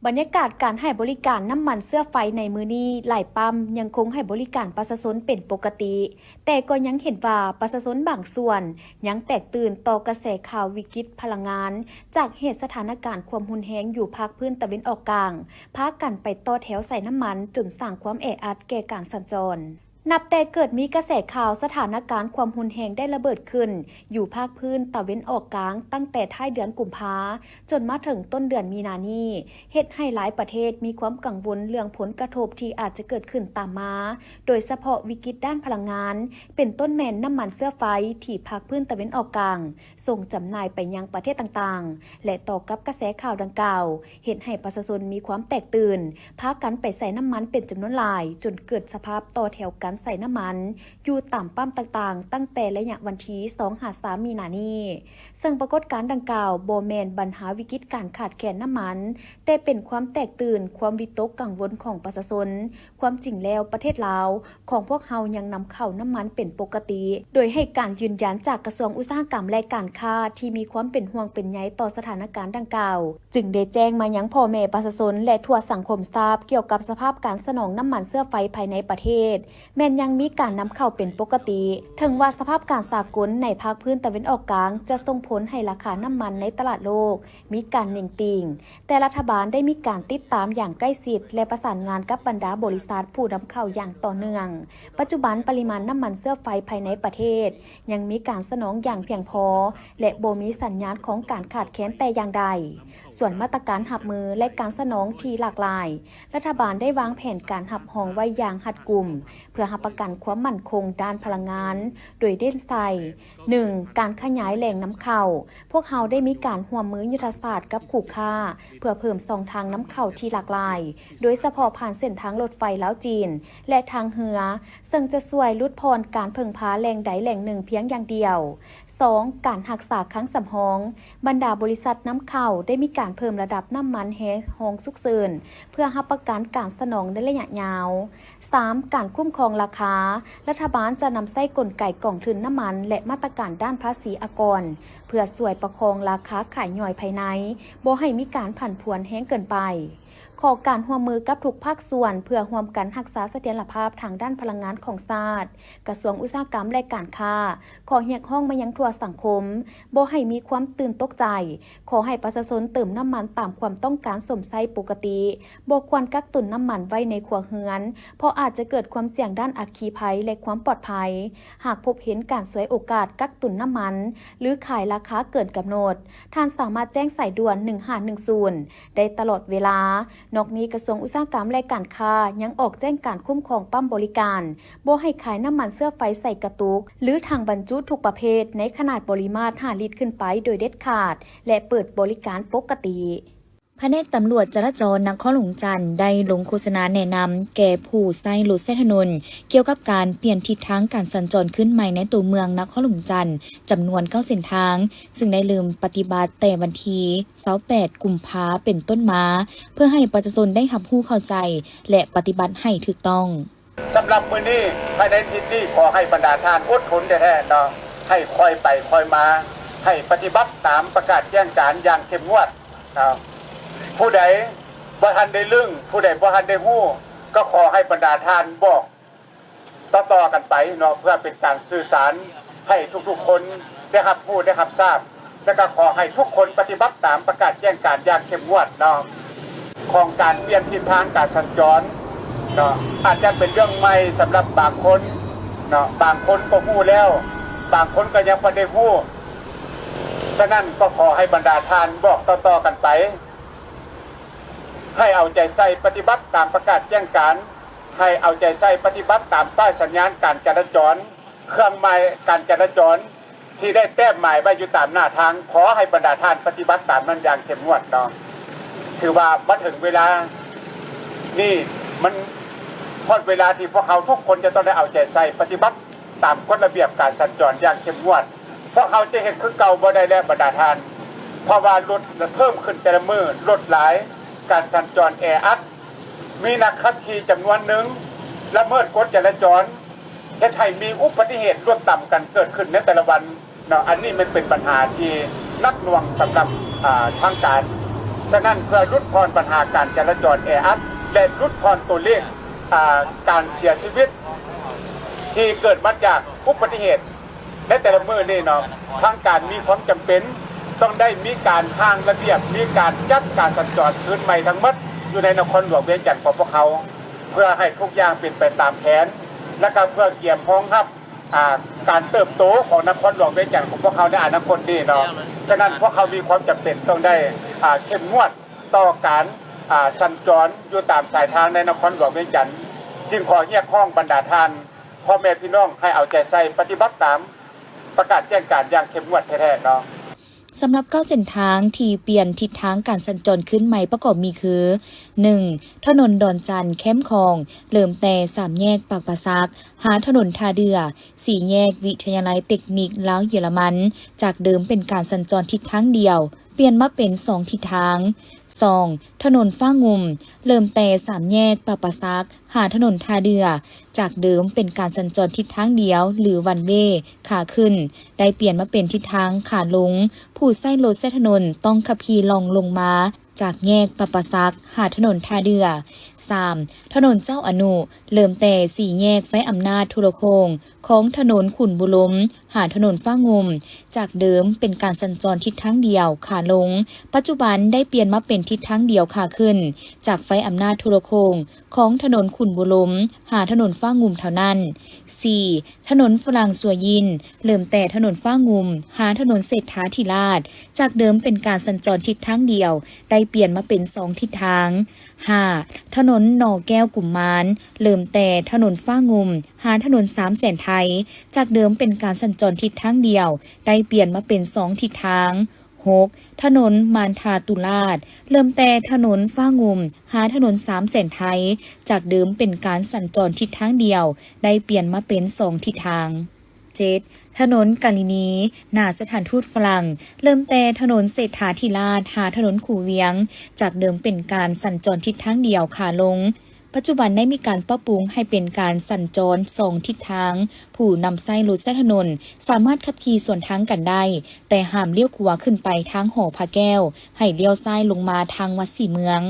ບັນຍາກາດການໃຫ້ບໍລິການນ້ຳມັນເຊື້ອໄຟໃນມື້ນີ້, ຫຼາຍປ້ຳຍັງຄົງໃຫ້ບໍລິການປະຊາຊົນເປັນປົກກະຕິ, ແຕ່ກໍຍັງເຫັນວ່າປະຊາຊົນບາງສ່ວນຍັງແຕກຕື່ນຕໍ່ກະແສຂ່າວວິກິດພະລັງງານ ຈາກເຫດສະຖານະການຄວາມຮຸນແຮງຢູ່ພາກພື້ນຕາເວັນອອກກາງ, ພາກັນໄປຕໍ່ແຖວໃສ່ນ້ຳມັນ ຈົນສ້າງຄວາມແອອັດແກ່ການສັນຈອນ. ນັບແຕ່ເກີດມີກະແສຂ່າວສະຖານະການຄວາມຮຸນແຮງໄດ້ລະເບີດຂຶ້ນຢູ່ພາກພື້ນຕາເວັນອອກກາງ ຕັ້ງແຕ່ທ້າຍເດືອນກຸມພາ ຈົນມາເຖິງຕົ້ນເດືອນມີນານີ້, ເຮັດໃຫ້ຫຼາຍປະເທດມີຄວາມກັງວົນເລື່ອງຜົນກະທົບທີ່ອາດຈະເກີດຂຶ້ນຕາມມາ, ໂດຍສະເພາະວິກິດດ້ານພະລັງງານ, ເປັນຕົ້ນແມ່ນນ້ຳມັນເຊື້ອໄຟທີ່ພາກພື້ນຕາເວັນອອກກາງ ສົ່ງຈຳໜ່າຍໄປຍັງປະເທດຕ່າງໆ ແລະ ຕໍ່ກັບກະແສຂ່າວດັ່ງກ່າວ ເຮັດໃຫ້ປະຊາຊົນມີຄວາມແຕກຕື່ນ, ພາກັນໄປໃສ່ນ້ຳມັນເປັນຈຳນວນຫຼາຍ, ຈົນເກີດສະພາບຕໍ່ແຖວກັນໃສ່ນ້ຳມັນຢູ່ຕາມປ້ຳຕ່າງໆ ຕັ້ງແຕ່ໄລຍະວັນທີສອງຫາສາມມີນານີ້. ເຊິ່ງປາກົດການດັ່ງກ່າວບໍ່ແມ່ນບັນຫາວິກິດການຂາດແຄນນ້ຳມັນ, ແຕ່ເປັນຄວາມແຕກຕື່ນ, ຄວາມວິຕົກກັງວົນຂອງປະຊາຊົນ. ຄວາມຈິງແລ້ວ, ປະເທດລາວຂອງພວກເຮົາຍັງນຳເຂົ້ານ້ຳມັນເປັນປົກກະຕິ, ໂດຍໃຫ້ການຢືນຢັນຈາກກະຊວງອຸດສາຫະກຳ ແລະ ການຄ້າ ທີ່ມີຄວາມເປັນຫ່ວງເປັນໃຍຕໍ່ສະຖານະການດັ່ງກ່າວ, ຈຶ່ງໄດ້ແຈ້ງມາຍັງພໍ່ແມ່ປະຊາຊົນ ແລະ ທົ່ວສັງຄົມຊາບ ກ່ຽວກັບສະພາບການສະໜອງນ້ຳມັນເຊື້ອໄຟພາຍໃນປະເທດ ແມ່ນຍັງມີການນຳເຂົ້າເປັນປົກກະຕິ. ເຖິງວ່າສະພາບການສາກົນໃນພາກພື້ນຕາເວັນອອກກາງ ຈະສົ່ງຜົນໃຫ້ລາຄານ້ຳມັນໃນຕະຫຼາດໂລກ ມີການເໜັງຕີງ, ແຕ່ລັດຖະບານໄດ້ມີການຕິດຕາມຢ່າງໃກ້ຊິດ ແລະ ປະສານງານກັບບັນດາບໍລິສັດຜູ້ນຳເຂົ້າຢ່າງຕໍ່ເນື່ອງ. ປັດຈຸບັນປະລິມານນ້ຳມັນເຊື້ອໄຟພາຍໃນປະເທດຍັງມີການສະໜອງຢ່າງພຽງພໍ ແລະ ບໍ່ມີສັນຍານຂອງການຂາດແຄນແຕ່ຢ່າງໃດ. ສ່ວນມາດຕະການຮັບມື ແລະ ການສະໜອງທີ່ຫຼາກຫຼາຍ, ລັດຖະບານໄດ້ວາງແຜນການຮັບຮອງໄວ້ຢ່າງຮັດກຸມ ເພື່ອຮັບປະກັນຄວາມໝັ້ນຄົງດ້ານພະລັງງານ, ໂດຍເນັ້ນໃສ່ ໜຶ່ງ ການຂະຫຍາຍແຫຼ່ງນຳເຂົ້າ. ພວກເຮົາໄດ້ມີການຮ່ວມມືຍຸດທະສາດກັບຄູ່ຄ້າ ເພື່ອເພີ່ມຊ່ອງທາງນຳເຂົ້າທີ່ຫຼາກຫຼາຍ, ໂດຍສະເພາະຜ່ານເສັ້ນທາງລົດໄຟລາວ-ຈີນ ແລະ ທາງເຮືອ, ເຊິ່ງຈະຊ່ວຍຫຼຸດຜ່ອນການເພິ່ງພາແຫຼ່ງໃດແຫຼ່ງໜຶ່ງພຽງຢ່າງດຽວ. ສອງ ການຮັກສາຄັງສຳຮອງ. ບັນດາບໍລິສັດນຳເຂົ້າໄດ້ມີການເພີ່ມລະດັບນ້ຳມັນແຮ່ຮອງສຸກເສີນ ເພື່ອຮັບປະກັນການສະໜອງໃນໄລຍະຍາວ. ສາມ ການຄຸ້ມຄອງລາຄາ. ລັດຖະບານຈະນຳໃຊ້ກົນໄກກອງທຶນນ້ຳມັນ ແລະ ມາດຕະການດ້ານພາສີອາກອນ ເພື່ອຊ່ວຍປະຄອງລາຄາຂາຍຍ່ອຍພາຍໃນ ບໍ່ໃຫ້ມີການຜັນຜວນແຮງເກີນໄປ. ຂໍການຮ່ວມມືກັບທຸກພາກສ່ວນ ເພື່ອຮ່ວມກັນຮັກສາສະຖຽນລະພາບທາງດ້ານພະລັງງານຂອງຊາດ. ກະຊວງອຸດສາຫະກຳ ແລະ ການຄ້າ ຂໍຮຽກຮ້ອງມາຍັງທົ່ວສັງຄົມ ບໍ່ໃຫ້ມີຄວາມຕື່ນຕົກໃຈ. ຂໍໃຫ້ປະຊາຊົນເຕີມນ້ຳມັນຕາມຄວາມຕ້ອງການຊົມໃຊ້ປົກກະຕິ, ບໍ່ຄວນກັກຕຸນນ້ຳມັນໄວ້ໃນຄົວເຮືອນ, ເພາະອາດຈະເກີດຄວາມສ່ຽງດ້ານອັກຄີໄພ ແລະ ຄວາມປອດໄພ. ຫາກພົບເຫັນການສວຍໂອກາດກັກຕຸນນ້ຳມັນ ຫຼື ຂາຍລາຄາເກີນກຳນົດ, ທ່ານສາມາດແຈ້ງສາຍດ່ວນ ໜຶ່ງຫ້າໜຶ່ງສູນ ໄດ້ຕະຫຼອດເວລາ. ນອກນີ້, ກະຊວງອຸດສາຫະກຳ ແລະ ການຄ້າ ຍັງອອກແຈ້ງການຄຸ້ມຄອງປ້ຳບໍລິການ, ບໍ່ໃຫ້ຂາຍນ້ຳມັນເຊື້ອໄຟໃສ່ກະຕຸກ ຫຼື ຖັງບັນຈຸທຸກປະເພດ ໃນຂະໜາດປະລິມາດຫ້າລິດຂຶ້ນໄປໂດຍເດັດຂາດ ແລະ ເປີດບໍລິການປົກກະຕິ. ພະແນກຕຳຫຼວດຈະລາຈອນນະຄອນຫຼວງວຽງຈັນ ໄດ້ລົງໂຄສະນາແນະນຳແກ່ຜູ້ໃຊ້ລົດໃຊ້ຖະໜົນ ກ່ຽວກັບການປ່ຽນທິດທາງການສັນຈອນຄືນໃໝ່ໃນຕົວເມືອງນະຄອນຫຼວງວຽງຈັນ ຈຳນວນເກົ້າເສັ້ນທາງ, ຊຶ່ງໄດ້ເລີ່ມປະຕິບັດແຕ່ວັນທີຊາວແປດ ກຸມພາ ເປັນຕົ້ນມາ, ເພື່ອໃຫ້ປະຊາຊົນໄດ້ຮັບຮູ້ເຂົ້າໃຈ ແລະ ປະຕິບັດໃຫ້ຖືກຕ້ອງ. ສຳລັບມື້ນີ້, ພາຍໃນທິດນີ້, ຂໍໃຫ້ບັນດາທ່ານອົດທົນແທ້ໆເນາະ, ໃຫ້ຄ່ອຍໄປຄ່ອຍມາ, ໃຫ້ປະຕິບັດຕາມປະກາດແຈ້ງການຢ່າງເຂັ້ມງວດເນາະ. ຜູ້ໃດບໍ່ທັນໄດ້ລຶ້ງ, ຜູ້ໃດບໍ່ທັນໄດ້ຮູ້, ກໍຂໍໃຫ້ບັນດາທ່ານບອກຕໍ່ໆກັນໄປເນາະ, ເພື່ອເປັນການສື່ສານໃຫ້ທຸກໆຄົນໄດ້ຮັບຮູ້ໄດ້ຮັບຊາບ. ແລະກໍຂໍໃຫ້ທຸກຄົນປະຕິບັດຕາມປະກາດແຈ້ງການຢ່າງເຂັ້ມງວດເນາະ ຂອງການປ່ຽນທິດທາງການສັນຈອນເນາະ. ອາດຈະເປັນເລື່ອງໃໝ່ສຳລັບບາງຄົນເນາະ, ບາງຄົນກໍຮູ້ແລ້ວ, ບາງຄົນກໍຍັງບໍ່ໄດ້ຮູ້. ສະນັ້ນກໍຂໍໃຫ້ບັນດາທ່ານບອກຕໍ່ໆກັນໄປ, ໃຫ້ເອົາໃຈໃສ່ປະຕິບັດຕາມປະກາດແຈ້ງການ, ໃຫ້ເອົາໃຈໃສ່ປະຕິບັດຕາມປ້າຍສັນຍານການຈະລາຈອນ, ເຄື່ອງໝາຍການຈະລາຈອນ ທີ່ໄດ້ແຕ້ມໝາຍໄວ້ຢູ່ຕາມໜ້າທາງ, ຂໍໃຫ້ບັນດາທ່ານປະຕິບັດຕາມນັ້ນຢ່າງເຂັ້ມງວດເນາະ. ຖືວ່າມາເຖິງເວລານີ້, ມັນຮອດເວລາທີ່ພວກເຮົາທຸກຄົນຈະຕ້ອງໄດ້ເອົາໃຈໃສ່ປະຕິບັດຕາມກົດລະບຽບການສັນຈອນຢ່າງເຂັ້ມງວດ. ພວກເຮົາຈະເຮັດຄືເກົ່າບໍ່ໄດ້ແລ້ວບັນດາທ່ານ, ເພາະວ່າລົດເພີ່ມຂຶ້ນແຕ່ລະມື້, ລົດຫຼາຍ, ການສັນຈອນແອອັດ, ມີນັກຂັບຂີ່ຈຳນວນໜຶ່ງລະເມີດກົດຈະລາຈອນ, ເຮັດໃຫ້ມີອຸບັດຕິເຫດລົດຕຳກັນເກີດຂຶ້ນໃນແຕ່ລະວັນເນາະ. ອັນນີ້ມັນເປັນບັນຫາທີ່ໜັກໜ່ວງສຳລັບ, ອາ, ທາງການ. ສະນັ້ນ ເພື່ອຫຼຸດຜ່ອນບັນຫາການຈະລາຈອນແອອັດ ແລະ ຫຼຸດຜ່ອນຕົວເລກ ອາ ການເສຍຊີວິດທີ່ເກີດມາຈາກອຸບັດຕິເຫດໃນແຕ່ລະມື້ນີ້ເນາະ, ທາງການມີຄວາມຈຳເປັນຕ້ອງໄດ້ມີການຮ່າງລະບຽບ, ມີການຈັດການສັນຈອນຄືນໃໝ່ທັງໝົດຢູ່ໃນນະຄອນຫຼວງວຽງຈັນຂອງພວກເຮົາ ເພື່ອໃຫ້ທຸກຢ່າງເປັນໄປຕາມແຜນ ແລະ ກໍເພື່ອກຽມຮອງຮັບ ອາ ການເຕີບໂຕຂອງນະຄອນຫຼວງວຽງຈັນຂອງພວກເຮົາໃນອະນາຄົດນີ້ເນາະ. ສະນັ້ນ ພວກເຮົາມີຄວາມຈຳເປັນຕ້ອງໄດ້ ອາ ເຂັ້ມງວດຕໍ່ການ ອາ ສັນຈອນຢູ່ຕາມສາຍທາງໃນນະຄອນຫຼວງວຽງຈັນ. ຈຶ່ງຂໍຮຽກຮ້ອງບັນດາທ່ານພໍ່ແມ່ພີ່ນ້ອງໃຫ້ເອົາໃຈໃສ່ປະຕິບັດຕາມປະກາດແຈ້ງການຢ່າງເຂັ້ມງວດແທ້ໆເນາະ. ສຳລັບເກົ້າເສັ້ນທາງທີ່ປ່ຽນທິດທາງການສັນຈອນຄືນໃໝ່ປະກອບມີຄື ໜຶ່ງ ຖະໜົນດອນຈັນ ແຄມຂອງ ເລີ່ມແຕ່ສາມແຍກປາກປາສັກ ຫາຖະໜົນທ່າເດື່ອ ສີ່ແຍກວິທະຍາໄລເຕັກນິກລາວເຢຍລະມັນ, ຈາກເດີມເປັນການສັນຈອນທິດທາງດຽວ ປ່ຽນມາເປັນສອງທິດທາງ. ສອງ ຖະໜົນຟ້າງຸ່ມ ເລີ່ມແຕ່ສາມແຍກປາກປາສັກ ຫາຖະໜົນທ່າເດື່ອ, ຈາກເດີມເປັນການສັນຈອນທິດທາງດຽວ ຫຼື ວັນເວ ຂາຂຶ້ນ ໄດ້ປ່ຽນມາເປັນທິດທາງຂາລົງ, ຜູ້ໃຊ້ລົດໃຊ້ຖະໜົນຕ້ອງຂັບຂີ່ລ່ອງລົງມາຈາກແຍກປາກປາສັກ ຫາຖະໜົນທ່າເດື່ອ. ສາມ ຖະໜົນເຈົ້າອະນຸ ເລີ່ມແຕ່ສີ່ແຍກໄຟອຳນາດໂທລະໂຄ່ງ ຂອງຖະໜົນຂຸນບູລົມ ຫາຖະໜົນຟ້າງຸ່ມ, ຈາກເດີມເປັນການສັນຈອນທິດທາງດຽວຂາລົງ, ປັດຈຸບັນໄດ້ປ່ຽນມາເປັນທິດທາງດຽວຂາຂຶ້ນ ຈາກໄຟອຳນາດໂທລະໂຄ່ງ ຂອງຖະໜົນຂຸນບູລົມ ຫາຖະໜົນຟ້າງຸ່ມເທົ່ານັ້ນ. ສີ່ ຖະໜົນຝຣັ່ງສັວຢິນ ເລີ່ມແຕ່ຖະໜົນຟ້າງຸ່ມ ຫາຖະໜົນເສດຖາທິລາດ, ຈາກເດີມເປັນການສັນຈອນທິດທາງດຽວ ໄດ້ປ່ຽນມາເປັນສອງທິດທາງ. ຫ້າ ຖະໜົນໜໍແກ້ວກຸມມານ ເລີ່ມແຕ່ຖະໜົນຟ້າງຸ່ມ ຫາຖະໜົນສາມແສນໄທ, ຈາກເດີມເປັນການສັນຈອນທິດທາງດຽວ ໄດ້ປ່ຽນມາເປັນສອງທິດທາງ. ຫົກ ຖະໜົນມານທາຕຸລາດ ເລີ່ມແຕ່ຖະໜົນຟ້າງຸ່ມ ຫາຖະໜົນສາມແສນໄທ, ຈາກເດີມເປັນການສັນຈອນທິດທາງດຽວ ໄດ້ປ່ຽນມາເປັນສອງທິດທາງ. ເຈັດ ຖະໜົນກາລິນີ ໜ້າສະຖານທູດຝຣັ່ງ, ເລີ່ມແຕ່ຖະໜົນເສດຖາທິລາດ ຫາຖະໜົນຄູວຽງ, ຈາກເດີມເປັນການສັນຈອນທິດທາງດຽວຂາລົງ, ປັດຈຸບັນໄດ້ມີການປັບປຸງໃຫ້ເປັນການສັນຈອນສອງທິດທາງ, ຜູ້ນຳໃຊ້ລົດໃຊ້ຖະໜົນສາມາດຂັບຂີ່ສວນທາງກັນໄດ້, ແຕ່ຫ້າມລ້ຽວຂວາຂຶ້ນໄປທາງຫໍພະແກ້ວ, ໃຫ້ລ້ຽວຊ້າຍລົງມາທາງວັດສີເມືອງ.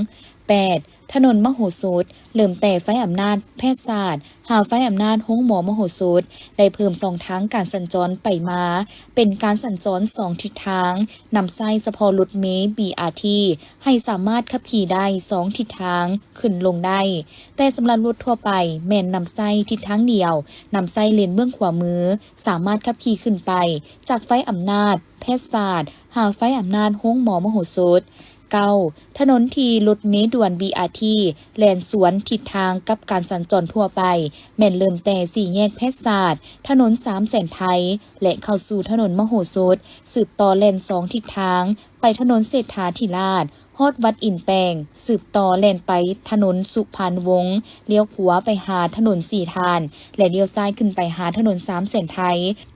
ແປດ ຖະໜົນມະໂຫສົດ ເລີ່ມແຕ່ໄຟອຳນາດແພດສາດ ຫາໄຟອຳນາດໂຮງໝໍມະໂຫສົດ, ໄດ້ເພີ່ມຊ່ອງທາງການສັນຈອນໄປມາ ເປັນການສັນຈອນສອງທິດທາງ, ນຳໃຊ້ສະເພາະລົດເມ ບີອາທີ ໃຫ້ສາມາດຂັບຂີ່ໄດ້ສອງທິດທາງ ຂຶ້ນລົງໄດ້, ແຕ່ສຳລັບລົດທົ່ວໄປແມ່ນນຳໃຊ້ທິດທາງດຽວ, ນຳໃຊ້ເລນເບື້ອງຂວາມື, ສາມາດຂັບຂີ່ຂຶ້ນໄປຈາກໄຟອຳນາດແພດສາດ ຫາໄຟອຳນາດໂຮງໝໍມະໂຫສົດ. ເກົ້າ ຖະໜົນທີ່ລົດເມດ່ວນ ບີອາທີ ແລ່ນສວນທິດທາງກັບການສັນຈອນທົ່ວໄປ ແມ່ນເລີ່ມແຕ່ສີ່ແຍກແພດສາດ, ຖະໜົນສາມແສນໄທ ແລະ ເຂົ້າສູ່ຖະໜົນມະໂຫສົດ, ສືບຕໍ່ແລ່ນສອງທິດທາງ ໄປຖະໜົນເສດຖາທິລາດ, ຮອດວັດອິນແປງ, ສືບຕໍ່ແລ່ນໄປຖະໜົນສຸພານຸວົງ, ລ້ຽວຂວາໄປຫາຖະໜົນສີທ່ານ ແລະ ລ້ຽວຊ້າຍຂຶ້ນໄປຫາຖະໜົນສາມແສນໄທ,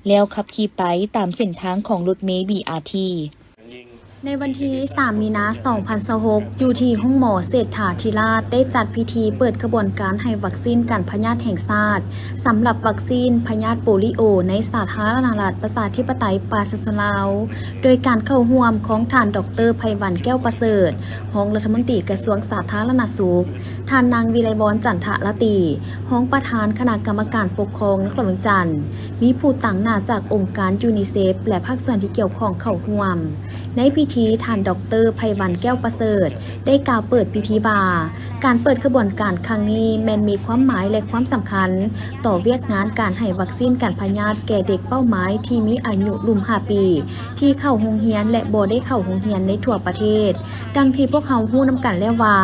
ແລ້ວຂັບຂີ່ໄປຕາມເສັ້ນທາງຂອງລົດເມ ບີອາທີ. ໃນວັນທີສາມ ມີນາ ສອງພັນຊາວຫົກ ຢູ່ທີ່ໂຮງໝໍເສດຖາທິລາດ ໄດ້ຈັດພິທີເປີດຂະບວນການໃຫ້ວັກຊີນກັນພະຍາດແຫ່ງຊາດ ສຳລັບວັກຊີນພະຍາດໂປລິໂອໃນສາທາລະນະລັດປະຊາທິປະໄຕປະຊາຊົນລາວ ໂດຍການເຂົ້າຮ່ວມຂອງທ່ານ ດອກເຕີ ໄພວັນ ແກ້ວປະເສີດ ຮອງລັດຖະມົນຕີກະຊວງສາທາລະນະສຸກ, ທ່ານນາງ ວິໄລວອນ ຈັນທະລາຕີ ຮອງປະທານຄະນະກຳມະການປົກຄອງນະຄອນຫຼວງວຽງຈັນ, ມີຜູ້ຕາງໜ້າຈາກອົງການຢູນິເຊັບ ແລະ ພາກສ່ວນທີ່ກ່ຽວຂ້ອງເຂົ້າຮ່ວມ. ໃນພິທີ, ທ່ານ ດອກເຕີ ໄພວັນ ແກ້ວປະເສີດ ໄດ້ກ່າວເປີດພິທີວ່າ, ການເປີດຂະບວນການຄັ້ງນີ້ແມ່ນມີຄວາມໝາຍ ແລະ ຄວາມສຳຄັນຕໍ່ວຽກງານການໃຫ້ວັກຊີນກັນພະຍາດແກ່ເດັກເປົ້າໝາຍທີ່ມີອາຍຸລຸ່ມຫ້າປີ ທີ່ເຂົ້າໂຮງຮຽນ ແລະ ບໍ່ໄດ້ເຂົ້າໂຮງຮຽນໃນທົ່ວປະເທດ. ດັ່ງທີ່ພວກເຮົາຮູ້ນຳກັນແລ້ວວ່າ,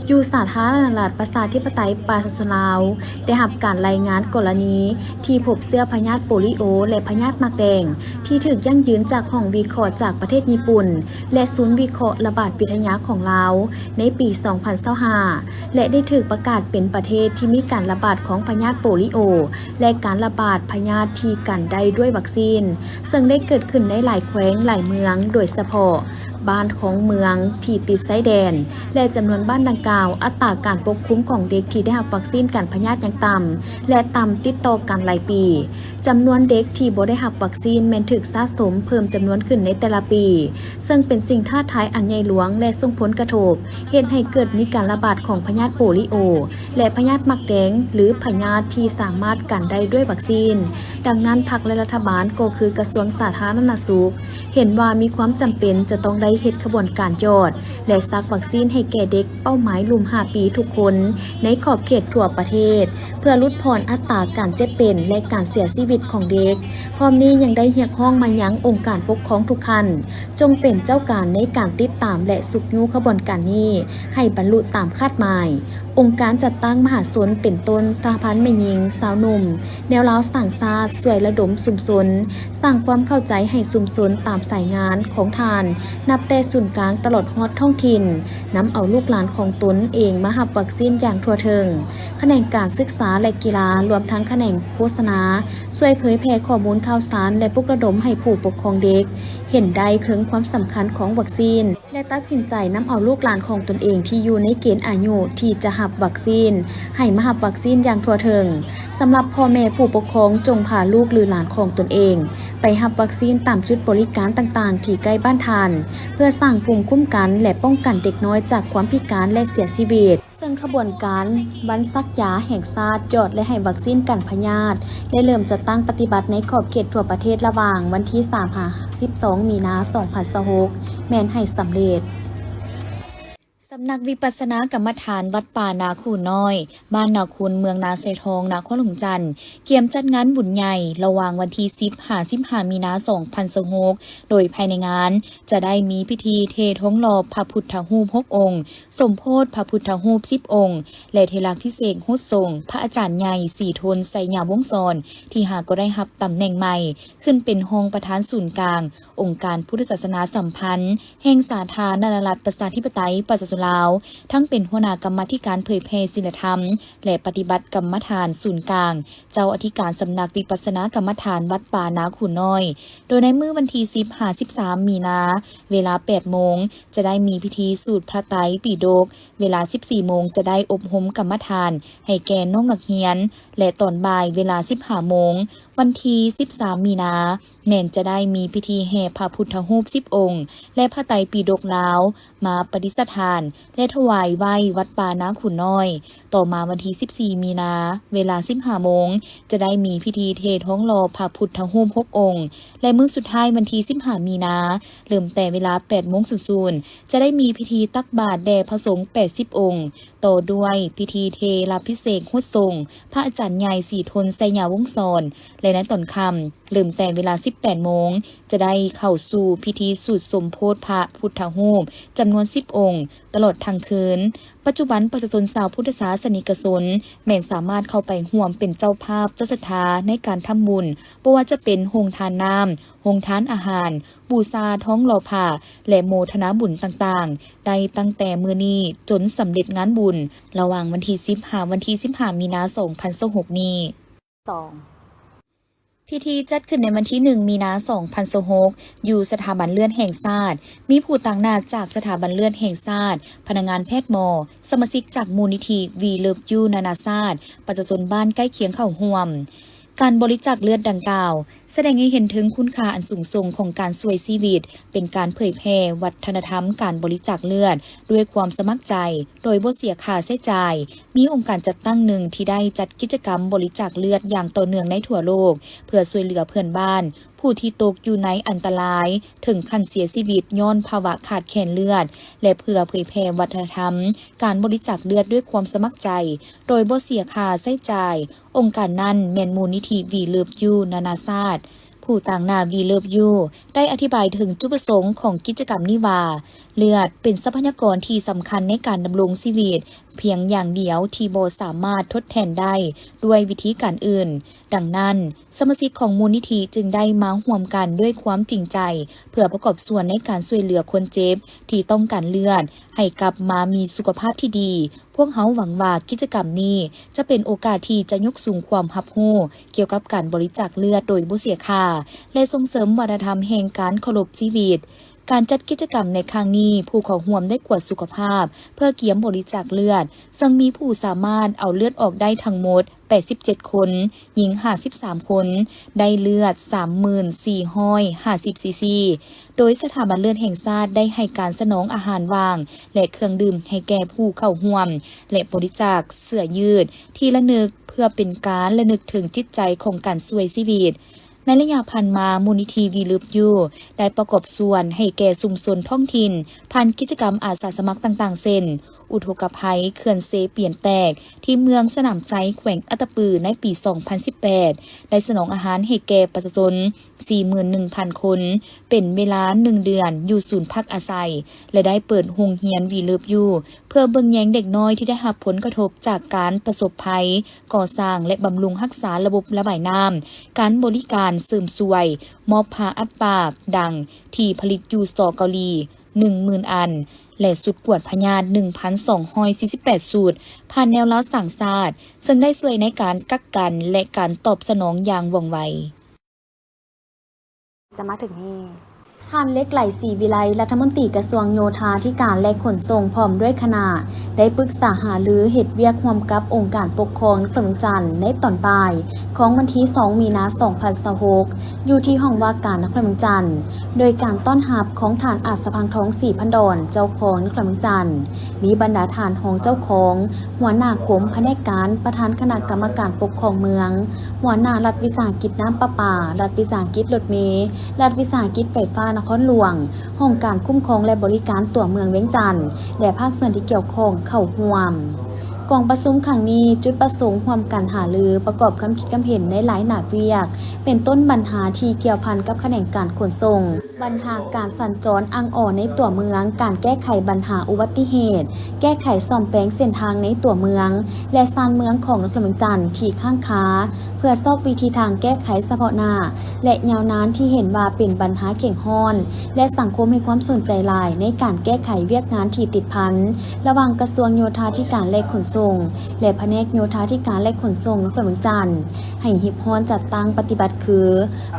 ຢູ່ສາທາລະນະລັດປະຊາທິປະໄຕປະຊາຊົນລາວ ໄດ້ຮັບການລາຍງານກໍລະນີທີ່ພົບເຊື້ອພະຍາດໂປລິໂອ ແລະ ພະຍາດໝາກແດງ ທີ່ຖືກຢັ້ງຢືນຈາກຫ້ອງວິເຄາະຈາກປະເທດຍີ່ປຸ່ນ ແລະ ສູນວິເຄາະລະບາດວິທະຍາຂອງລາວ ໃນປີສອງພັນຊາວຫ້າ ແລະ ໄດ້ຖືກປະກາດເປັນປະເທດທີ່ມີການລະບາດຂອງພະຍາດໂປລິໂອ ແລະ ການລະບາດພະຍາດທີ່ກັນໄດ້ດ້ວຍວັກຊີນ, ເຊິ່ງໄດ້ເກີດຂຶ້ນໃນຫຼາຍແຂວງ, ຫຼາຍເມືອງ, ໂດຍສະເພາະ ບ້ານຂອງເມືອງທີ່ຕິດຊາຍແດນ ແລະ ຈຳນວນບ້ານດັ່ງກ່າວ, ອັດຕາການປົກຄຸມຂອງເດັກທີ່ໄດ້ຮັບວັກຊີນກັນພະຍາດຍັງຕ່ຳ ແລະ ຕ່ຳຕິດຕໍ່ກັນຫຼາຍປີ. ຈຳນວນເດັກທີ່ບໍ່ໄດ້ຮັບວັກຊີນແມ່ນຖືກສະສົມເພີ່ມຈຳນວນຂຶ້ນໃນແຕ່ລະປີ, ເຊິ່ງເປັນສິ່ງທ້າທາຍອັນໃຫຍ່ຫຼວງ ແລະ ສົ່ງຜົນກະທົບເຮັດໃຫ້ເກີດມີການລະບາດຂອງພະຍາດໂປລິໂອ ແລະ ພະຍາດໝາກແດງ ຫຼື ພະຍາດທີ່ສາມາດກັນໄດ້ດ້ວຍວັກຊີນ. ດັ່ງນັ້ນ, ພັກ ແລະ ລັດຖະບານ ກໍຄືກະຊວງສາທາລະນະສຸກ ເຫັນວ່າມີຄວາມຈຳເປັນຈະຕ້ອງໄດ້ເຮັດຂະບວນການຢອດ ແລະ ສັກວັກຊີນໃຫ້ແກ່ເດັກເປົ້າໝາຍລຸ່ມຫ້າປີທຸກຄົນໃນຂອບເຂດທົ່ວປະເທດ, ເພື່ອຫຼຸດຜ່ອນອັດຕາການເຈັບເປັນ ແລະ ການເສຍຊີວິດຂອງເດັກ. ພ້ອມນີ້ຍັງໄດ້ຮຽກຮ້ອງມາຍັງອົງການປົກຄອງທຸກຂັ້ນ, ຈົ່ງເປັນເຈົ້າການໃນການຕິດຕາມ ແລະ ຊຸກຍູ້ຂະບວນການນີ້ໃຫ້ບັນລຸຕາມຄາດໝາຍ. ອົງການຈັດຕັ້ງມະຫາຊົນເປັນຕົ້ນ ສະຫະພັນແມ່ຍິງ, ຊາວໜຸ່ມ, ແນວລາວສ້າງຊາດ ຊ່ວຍລະດົມຊຸມຊົນ, ສ້າງຄວາມເຂົ້າໃຈໃຫ້ຊຸມຊົນຕາມສາຍງານຂອງທ່ານ, ນັບແຕ່ສູນກາງຕະຫຼອດຮອດທ້ອງຖິ່ນ, ນຳເອົາລູກຫຼານຂອງຕົນເອງມາຮັບວັກຊີນຢ່າງທົ່ວເຖິງ. ຂະແໜງການສຶກສາ ແລະ ກິລາ, ລວມທັງຂະແໜງໂຄສະນາ, ຊ່ວຍເຜີຍແຜ່ຂໍ້ມູນຂ່າວສານ ແລະ ປຸກລະດົມໃຫ້ຜູ້ປົກຄອງເດັກເຫັນໄດ້ເຖິງຄວາມສຳຄັນຂອງວັກຊີນ ແລະ ຕັດສິນໃຈນຳເອົາລູກຫຼານຂອງຕົນເອງທີ່ຢູ່ໃນເກນອາຍຸທີ່ຈະຮັບວັກຊີນ ໃຫ້ມາຮັບວັກຊີນຢ່າງທົ່ວເຖິງ. ສຳລັບພໍ່ແມ່ຜູ້ປົກຄອງ, ຈົ່ງພາລູກ ຫຼື ຫຼານຂອງຕົນເອງໄປຮັບວັກຊີນຕາມຈຸດບໍລິການຕ່າງໆທີ່ໃກ້ບ້ານທ່ານ, ເພື່ອສ້າງພູມຄຸ້ມກັນ ແລະ ປ້ອງກັນເດັກນ້ອຍຈາກຄວາມພິການ ແລະ ເສຍຊີວິດ. ເຊິ່ງຂະບວນການວັນສັກຢາແຫ່ງຊາດຢອດ ແລະ ໃຫ້ວັກຊີນກັນພະຍາດ ໄດ້ເລີ່ມຈັດຕັ້ງປະຕິບັດໃນຂອບເຂດທົ່ວປະເທດລະຫວ່າງວັນທີສາມຫາສິບສອງມີນາສອງພັນຊາວຫົກ ແມ່ນໃຫ້ສຳເລັດ. ສຳນັກວິປັດສະນາກຳມະຖານວັດປ່ານາຄູນ້ອຍ, ບ້ານນາຄູນ, ເມືອງນາຊາຍທອງ, ນະຄອນຫຼວງຈັນ ກຽມຈັດງານບຸນໃຫຍ່ລະຫວ່າງວັນທີສິບຫາສິບຫ້າມີນາສອງພັນຊາວຫົກ ໂດຍພາຍໃນງານຈະໄດ້ມີພິທີເທທອງຫຼໍ່ພະພຸດທະຮູບຫົກອົງ, ສົມໂພດພະພຸດທະຮູບສິບອົງ ແລະ ເທລາພິເສກຫົດສົງພະອາຈານໃຫຍ່ ສີທົນ ໄຊຍະວົງສອນ ທີ່ຫາກໍໄດ້ຮັບຕຳແໜ່ງໃໝ່ ຂຶ້ນເປັນຮອງປະທານສູນກາງອົງການພຸດທະສາສະໜາສຳພັນແຫ່ງສາທາລະນະລັດ ປະຊາທິປະໄຕ ປະຊາຊົນລາວ, ທັງເປັນຫົວໜ້າກຳມາທິການເຜີຍແຜ່ສິນລະທຳ ແລະ ປະຕິບັດກຳມະຖານສູນກາງ, ເຈົ້າອະທິການສຳນັກວິປັດສະນາກຳມະຖານວັດປ່ານາຄູນ້ອຍ, ໂດຍໃນມື້ວັນທີສິບຫາສິບສາມມີນາ ເວລາແປດໂມງ ຈະໄດ້ມີພິທີສູດພະໄຕປິດົກ, ເວລາສິບສີ່ໂມງ ຈະໄດ້ອົບຮົມກຳມະຖານໃຫ້ແກ່ນ້ອງນັກຮຽນ ແລະ ຕອນບ່າຍເວລາສິບຫ້າໂມງ ວັນທີສິບສາມມີນາ ແມ່ນຈະໄດ້ມີພິທີແຫ່ພະພຸດທະຮູບສິບອົງ ແລະ ພະໄຕປິດົກລາວ ມາປະດິດສະຖານ ແລະ ຖວາຍໄວ້ວັດປ່ານາຄູນ້ອຍ. ຕໍ່ມາວັນທີສິບສີ່ມີນາ ເວລາສິບຫ້າໂມງ ຈະໄດ້ມີພິທີເທທອງຫຼໍ່ພະພຸດທະຮູບຫົກອົງ ແລະ ມື້ສຸດທ້າຍວັນທີສິບຫ້າມີນາ ເລີ່ມແຕ່ເວລາແປດໂມງສູນ ຈະໄດ້ມີພິທີຕັກບາດແດ່ພະສົງແປດສິບອົງ, ຕໍ່ດ້ວຍພິທີເທລາພິເສກຫົດສົງພະອາຈານໃຫຍ່ ສີທົນ ໄຊຍະວົງສອນ ແລະ ໃນຕອນຄ່ຳ ເລີ່ມແຕ່ເວລາສິບແປດໂມງ ຈະໄດ້ເຂົ້າສູ່ພິທີສູດສົມໂພດພະພຸດທະຮູບຈຳນວນສິບອົງ ຕະຫຼອດທັງຄືນ. ປັດຈຸບັນປະຊາຊົນຊາວພຸດທະສາສະນິກະຊົນ ແມ່ນສາມາດເຂົ້າໄປຮ່ວມເປັນເຈົ້າພາບເຈົ້າສັດທາໃນການທຳບຸນ, ບໍ່ວ່າຈະເປັນໂຮງທານນ້ຳ, ໂຮງທານອາຫານ, ບູຊາທອງຫຼໍ່ພະ ແລະ ໂມທະນາບຸນຕ່າງໆ ໄດ້ຕັ້ງແຕ່ມື້ນີ້ຈົນສຳເລັດງານບຸນ ລະຫວ່າງວັນທີສິບຫາວັນທີສິບຫ້າມີນາສອງພັນຊາວຫົກນີ້. ສອງ ພິທີຈັດຂຶ້ນໃນວັນທີໜຶ່ງມີນາສອງພັນຊາວຫົກ ຢູ່ສະຖາບັນເລືອດແຫ່ງຊາດ, ມີຜູ້ຕາງໜ້າຈາກສະຖາບັນເລືອດແຫ່ງຊາດ, ພະນັກງານແພດໝໍ, ສະມາຊິກຈາກມູນນິທິ We Love You ນານາຊາດ, ປະຊາຊົນບ້ານໃກ້ຄຽງເຂົ້າຮ່ວມ. ການບໍລິຈາກເລືອດດັ່ງກ່າວ ສະແດງໃຫ້ເຫັນເຖິງຄຸນຄ່າອັນສູງສົ່ງຂອງການຊ່ວຍຊີວິດ, ເປັນການເຜີຍແຜ່ວັດທະນະທຳການບໍລິຈາກເລືອດດ້ວຍຄວາມສະໝັກໃຈ ໂດຍບໍ່ເສຍຄ່າໃຊ້ຈ່າຍ. ມີອົງການຈັດຕັ້ງໜຶ່ງທີ່ໄດ້ຈັດກິດຈະກຳບໍລິຈາກເລືອດຢ່າງຕໍ່ເນື່ອງໃນທົ່ວໂລກ ເພື່ອຊ່ວຍເຫຼືອເພື່ອນບ້ານຜູ້ທີ່ຕົກຢູ່ໃນອັນຕະລາຍເຖິງຂັ້ນເສຍຊີວິດຍ້ອນພາວະຂາດແຄນເລືອດ ແລະ ເພື່ອເຜີຍແຜ່ວັດທະນະທຳການບໍລິຈາກເລືອດດ້ວຍຄວາມສະໝັກໃຈ ໂດຍບໍ່ເສຍຄ່າໃຊ້ຈ່າຍ. ອົງການນັ້ນແມ່ນມູນນິທິ We Love You ນານາຊາດ. ຜູ້ຕາງໜ້າ We Love You ໄດ້ອະທິບາຍເຖິງຈຸດປະສົງຂອງກິດຈະກຳນີ້ວ່າ, ເລືອດເປັນຊັບພະຍາກອນທີ່ສຳຄັນໃນການດຳລົງຊີວິດພຽງຢ່າງດຽວທີ່ບໍ່ສາມາດທົດແທນໄດ້ດ້ວຍວິທີການອື່ນ. ດັ່ງນັ້ນ, ສະມາຊິກຂອງມູນນິທິຈຶ່ງໄດ້ມາຮ່ວມກັນດ້ວຍຄວາມຈິງໃຈ ເພື່ອປະກອບສ່ວນໃນການຊ່ວຍເຫຼືອຄົນເຈັບທີ່ຕ້ອງການເລືອດໃຫ້ກັບມາມີສຸຂະພາບທີ່ດີ. ພວກເຮົາຫວັງວ່າກິດຈະກຳນີ້ຈະເປັນໂອກາດທີ່ຈະຍົກສູງຄວາມຮັບຮູ້ກ່ຽວກັບການບໍລິຈາກເລືອດໂດຍບໍ່ເສຍຄ່າ ແລະ ສົ່ງເສີມວັດທະນະທຳແຫ່ງການເຄົາລົບຊີວິດ. ການຈັດກິດຈະກຳໃນຄັ້ງນີ້, ຜູ້ເຂົ້າຮ່ວມໄດ້ກວດສຸຂະພາບເພື່ອກຽມບໍລິຈາກເລືອດ, ເຊິ່ງມີຜູ້ສາມາດເອົາເລືອດອອກໄດ້ທັງໝົດແປດສິບເຈັດຄົນ, ຍິງຫ້າສິບສາມຄົນ, ໄດ້ເລືອດສາມໝື່ນສີ່ຮ້ອຍຫ້າສິບຊີຊີ, ໂດຍສະຖາບັນເລືອດແຫ່ງຊາດໄດ້ໃຫ້ການສະໜອງອາຫານຫວ່າງ ແລະ ເຄື່ອງດື່ມໃຫ້ແກ່ຜູ້ເຂົ້າຮ່ວມ ແລະ ບໍລິຈາກເສື້ອຢືດທີ່ລະນຶກ ເພື່ອເປັນການລະນຶກເຖິງຈິດໃຈຂອງການຊ່ວຍຊີວິດ. ໃນໄລຍະຜ່ານມາ, ມູນນິທິ We Love You ໄດ້ປະກອບສ່ວນໃຫ້ແກ່ຊຸມຊົນທ້ອງຖິ່ນ ຜ່ານກິດຈະກຳອາສາສະໝັກຕ່າງໆ ເຊັ່ນ ອຸທົກກະໄພເຂື່ອນເຊປຽນແຕກ ທີ່ເມືອງສະໜາມໄຊ ແຂວງອັດຕະປື ໃນປີສອງພັນສິບແປດ ໄດ້ສະໜອງອາຫານໃຫ້ແກ່ປະຊາຊົນສີ່ໝື່ນໜຶ່ງພັນຄົນ ເປັນເວລາໜຶ່ງເດືອນ ຢູ່ສູນພັກອາໄສ ແລະ ໄດ້ເປີດໂຮງຮຽນ We Love You ເພື່ອເບິ່ງແຍງເດັກນ້ອຍທີ່ໄດ້ຮັບຜົນກະທົບຈາກການປະສົບໄພ, ກໍ່ສ້າງ ແລະ ບຳລຸງຮັກສາລະບົບລະບາຍນ້ຳ, ການບໍລິການເສີມຊ່ວຍ, ມອບຜ້າອັດປາກດັງທີ່ຜະລິດຢູ່ ສ ເກົາຫຼີ ໜຶ່ງໝື່ນອັນ ແລະ ຊຸດກວດພະຍາດ ໜຶ່ງພັນສອງຮ້ອຍສີ່ສິບແປດຊຸດ ຜ່ານແນວລາວສ້າງຊາດ, ເຊິ່ງໄດ້ຊ່ວຍໃນການກັກກັນ ແລະ ການຕອບສະໜອງຢ່າງວ່ອງໄວ. ຈະມາເຖິງນີ້ ທ່ານ ເລັກໄຫຼ ສີວິໄລ ລັດຖະມົນຕີກະຊວງໂຍທາທິການ ແລະ ຂົນສົ່ງ ພ້ອມດ້ວຍຄະນະ ໄດ້ປຶກສາຫາລືເຮັດວຽກຮ່ວມກັບອົງການປົກຄອງນະຄອນຫຼວງວຽງຈັນ ໃນຕອນບ່າຍຂອງວັນທີສອງ ມີນາ ສອງພັນຊາວຫົກ ຢູ່ທີ່ຫ້ອງວ່າການນະຄອນຫຼວງວຽງຈັນ ໂດຍການຕ້ອນຮັບຂອງທ່ານ ອາດສະພັງທອງ ສີພັນດອນ ເຈົ້າຄອງນະຄອນຫຼວງວຽງຈັນ, ມີບັນດາທ່ານຮອງເຈົ້າຄອງ, ຫົວໜ້າກົມພະແນກການ, ປະທານຄະນະກຳມະການປົກຄອງເມືອງ, ຫົວໜ້າລັດວິສາຫະກິດນ້ຳປະປາ, ລັດວິສາຫະກິດລົດເມ, ລັດວິສາຫະກິດໄຟຟ້ານະຄອນຫຼວງ, ຫ້ອງການຄຸ້ມຄອງ ແລະ ບໍລິການຕົວເມືອງວຽງຈັນ ແລະ ພາກສ່ວນທີ່ກ່ຽວຂ້ອງເຂົ້າຮ່ວມ. ກອງປະຊຸມຄັ້ງນີ້ ຈຸດປະສົງຮ່ວມກັນຫາລືປະກອບຄຳຄິດຄຳເຫັນໃນຫຼາຍໜ້າວຽກ, ເປັນຕົ້ນບັນຫາທີ່ກ່ຽວພັນກັບຂະແໜງການຂົນສົ່ງ, ບັນຫາການສັນຈອນອ່າງອໍໃນຕົວເມືອງ, ການແກ້ໄຂບັນຫາອຸບັດຕິເຫດ, ແກ້ໄຂສ້ອມແປງເສັ້ນທາງໃນຕົວເມືອງ ແລະ ຊານເມືອງຂອງນະຄອນຫຼວງວຽງຈັນທີ່ຄ້າງຄາ, ເພື່ອຊອກວິທີທາງແກ້ໄຂສະເພາະໜ້າ ແລະ ຍາວນານທີ່ເຫັນວ່າເປັນບັນຫາເຄັ່ງຮ້ອນ ແລະ ສັງຄົມໃຫ້ຄວາມສົນໃຈຫຼາຍໃນການແກ້ໄຂວຽກງານທີ່ຕິດພັນ ລະຫວ່າງກະຊວງໂຍທາທິການ ແລະ ຂົນສົ່ງ ແລະ ພະແນກໂຍທາທິການ ແລະ ຂົນສົ່ງນະຄອນຫຼວງວຽງຈັນ ໃຫ້ຮີບຮ້ອນຈັດຕັ້ງປະຕິບັດຄື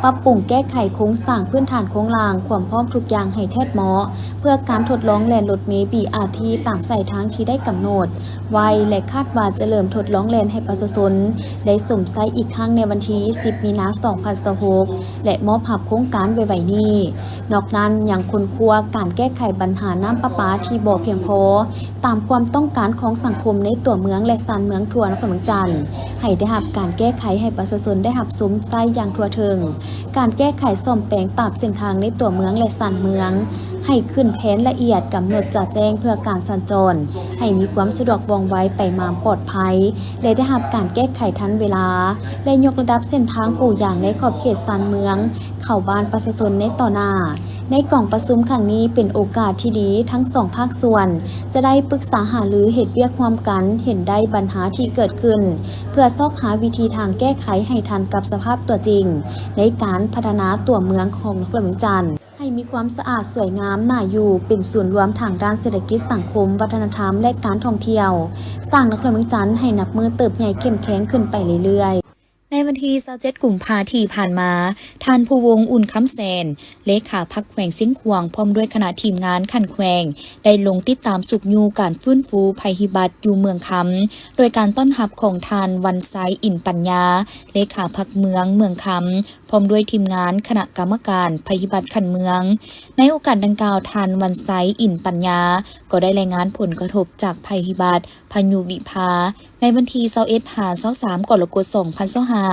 ປັບປຸງແກ້ໄຂໂຄງສ້າງພື້ນຖານໂຄງລ່າງຄວາມພ້ອມທຸກຢ່າງໃຫ້ແທດເໝາະ ເພື່ອການທົດລອງແລ່ນລົດເມ ບີອາທີ ຕາມສາຍທາງທີ່ໄດ້ກຳນົດໄວ້ ແລະ ຄາດວ່າຈະເລີ່ມທົດລອງແລ່ນໃຫ້ປະຊາຊົນໄດ້ຊົມໃຊ້ອີກຄັ້ງໃນວັນທີສິບ ມີນາ ສອງພັນຊາວຫົກ ແລະ ມອບຮັບໂຄງການໄວໆນີ້. ນອກນັ້ນຍັງຄົ້ນຄວ້າການແກ້ໄຂບັນຫານ້ຳປະປາທີ່ບໍ່ພຽງພໍ ຕາມຄວາມຕ້ອງການຂອງສັງຄົມໃນຕົວເມືອງ ແລະ ຊານເມືອງທົ່ວນະຄອນຫຼວງວຽງຈັນ ໃຫ້ໄດ້ຮັບການແກ້ໄຂໃຫ້ປະຊາຊົນໄດ້ຮັບຊົມໃຊ້ຢ່າງທົ່ວເຖິງ, ການແກ້ໄຂສ້ອມແປງຕາມເສັ້ນທາງໃນຕົວເມືອງ ແລະ ຊານເມືອງ ໃຫ້ຂຶ້ນແຜນລະອຽດ, ກຳນົດຈະແຈ້ງເພື່ອການສັນຈອນໃຫ້ມີຄວາມສະດວກວ່ອງໄວ, ໄປມາປອດໄພ ແລະ ໄດ້ຮັບການແກ້ໄຂທັນເວລາ ແລະ ຍົກລະດັບເສັ້ນທາງປູຢາງໃນຂອບເຂດຊານເມືອງ ເຂົ້າບ້ານປະຊາຊົນໃນຕໍ່ໜ້າ. ໃນກອງປະຊຸມຄັ້ງນີ້ເປັນໂອກາດທີ່ດີ ທັງສອງພາກສ່ວນຈະໄດ້ປຶກສາຫາລືເຮັດວຽກຮ່ວມກັນ, ເຫັນໄດ້ບັນຫາທີ່ເກີດຂຶ້ນ ເພື່ອຊອກຫາວິທີທາງແກ້ໄຂໃຫ້ທັນກັບສະພາບຕົວຈິງ ໃນການພັດທະນາຕົວເມືອງຂອງນະຄອນຫຼວງວຽງຈັນ ໃຫ້ມີຄວາມສະອາດສວຍງາມ ໜ້າຢູ່, ເປັນສູນລວມທາງດ້ານເສດຖະກິດ, ສັງຄົມ, ວັດທະນະທຳ ແລະ ການທ່ອງທ່ຽວ, ສ້າງນະຄອນຫຼວງວຽງຈັນໃຫ້ນັບມື້ເຕີບໃຫຍ່ເຂັ້ມແຂງຂຶ້ນໄປເລື້ອຍໆ. ໃນວັນທີຊາວເຈັດ ກຸມພາທີ່ຜ່ານມາ, ທ່ານ ພູວົງ ອຸ່ນຄຳແສນ ເລຂາພັກແຂວງຊຽງຂວາງ ພ້ອມດ້ວຍຄະນະທີມງານຂັ້ນແຂວງ ໄດ້ລົງຕິດຕາມຊຸກຍູ້ການຟື້ນຟູໄພພິບັດຢູ່ເມືອງຄຳ ໂດຍການຕ້ອນຮັບຂອງທ່ານ ວັນໄຊ ອິນປັນຍາ ເລຂາພັກເມືອງເມືອງຄຳ ພ້ອມດ້ວຍທີມງານຄະນະກຳມະການໄພພິບັດຂັ້ນເມືອງ. ໃນໂອກາດດັ່ງກ່າວ, ທ່ານ ວັນໄຊ ອິນປັນຍາ ກໍໄດ້ລາຍງານຜົນກະທົບຈາກໄພພິບັດພາຍຸວິພາ ໃນວັນທີຊາວເອັດ ຫາ ຊາວສາມ ກໍລະກົດ ສອງພັນຊາວຫ້າ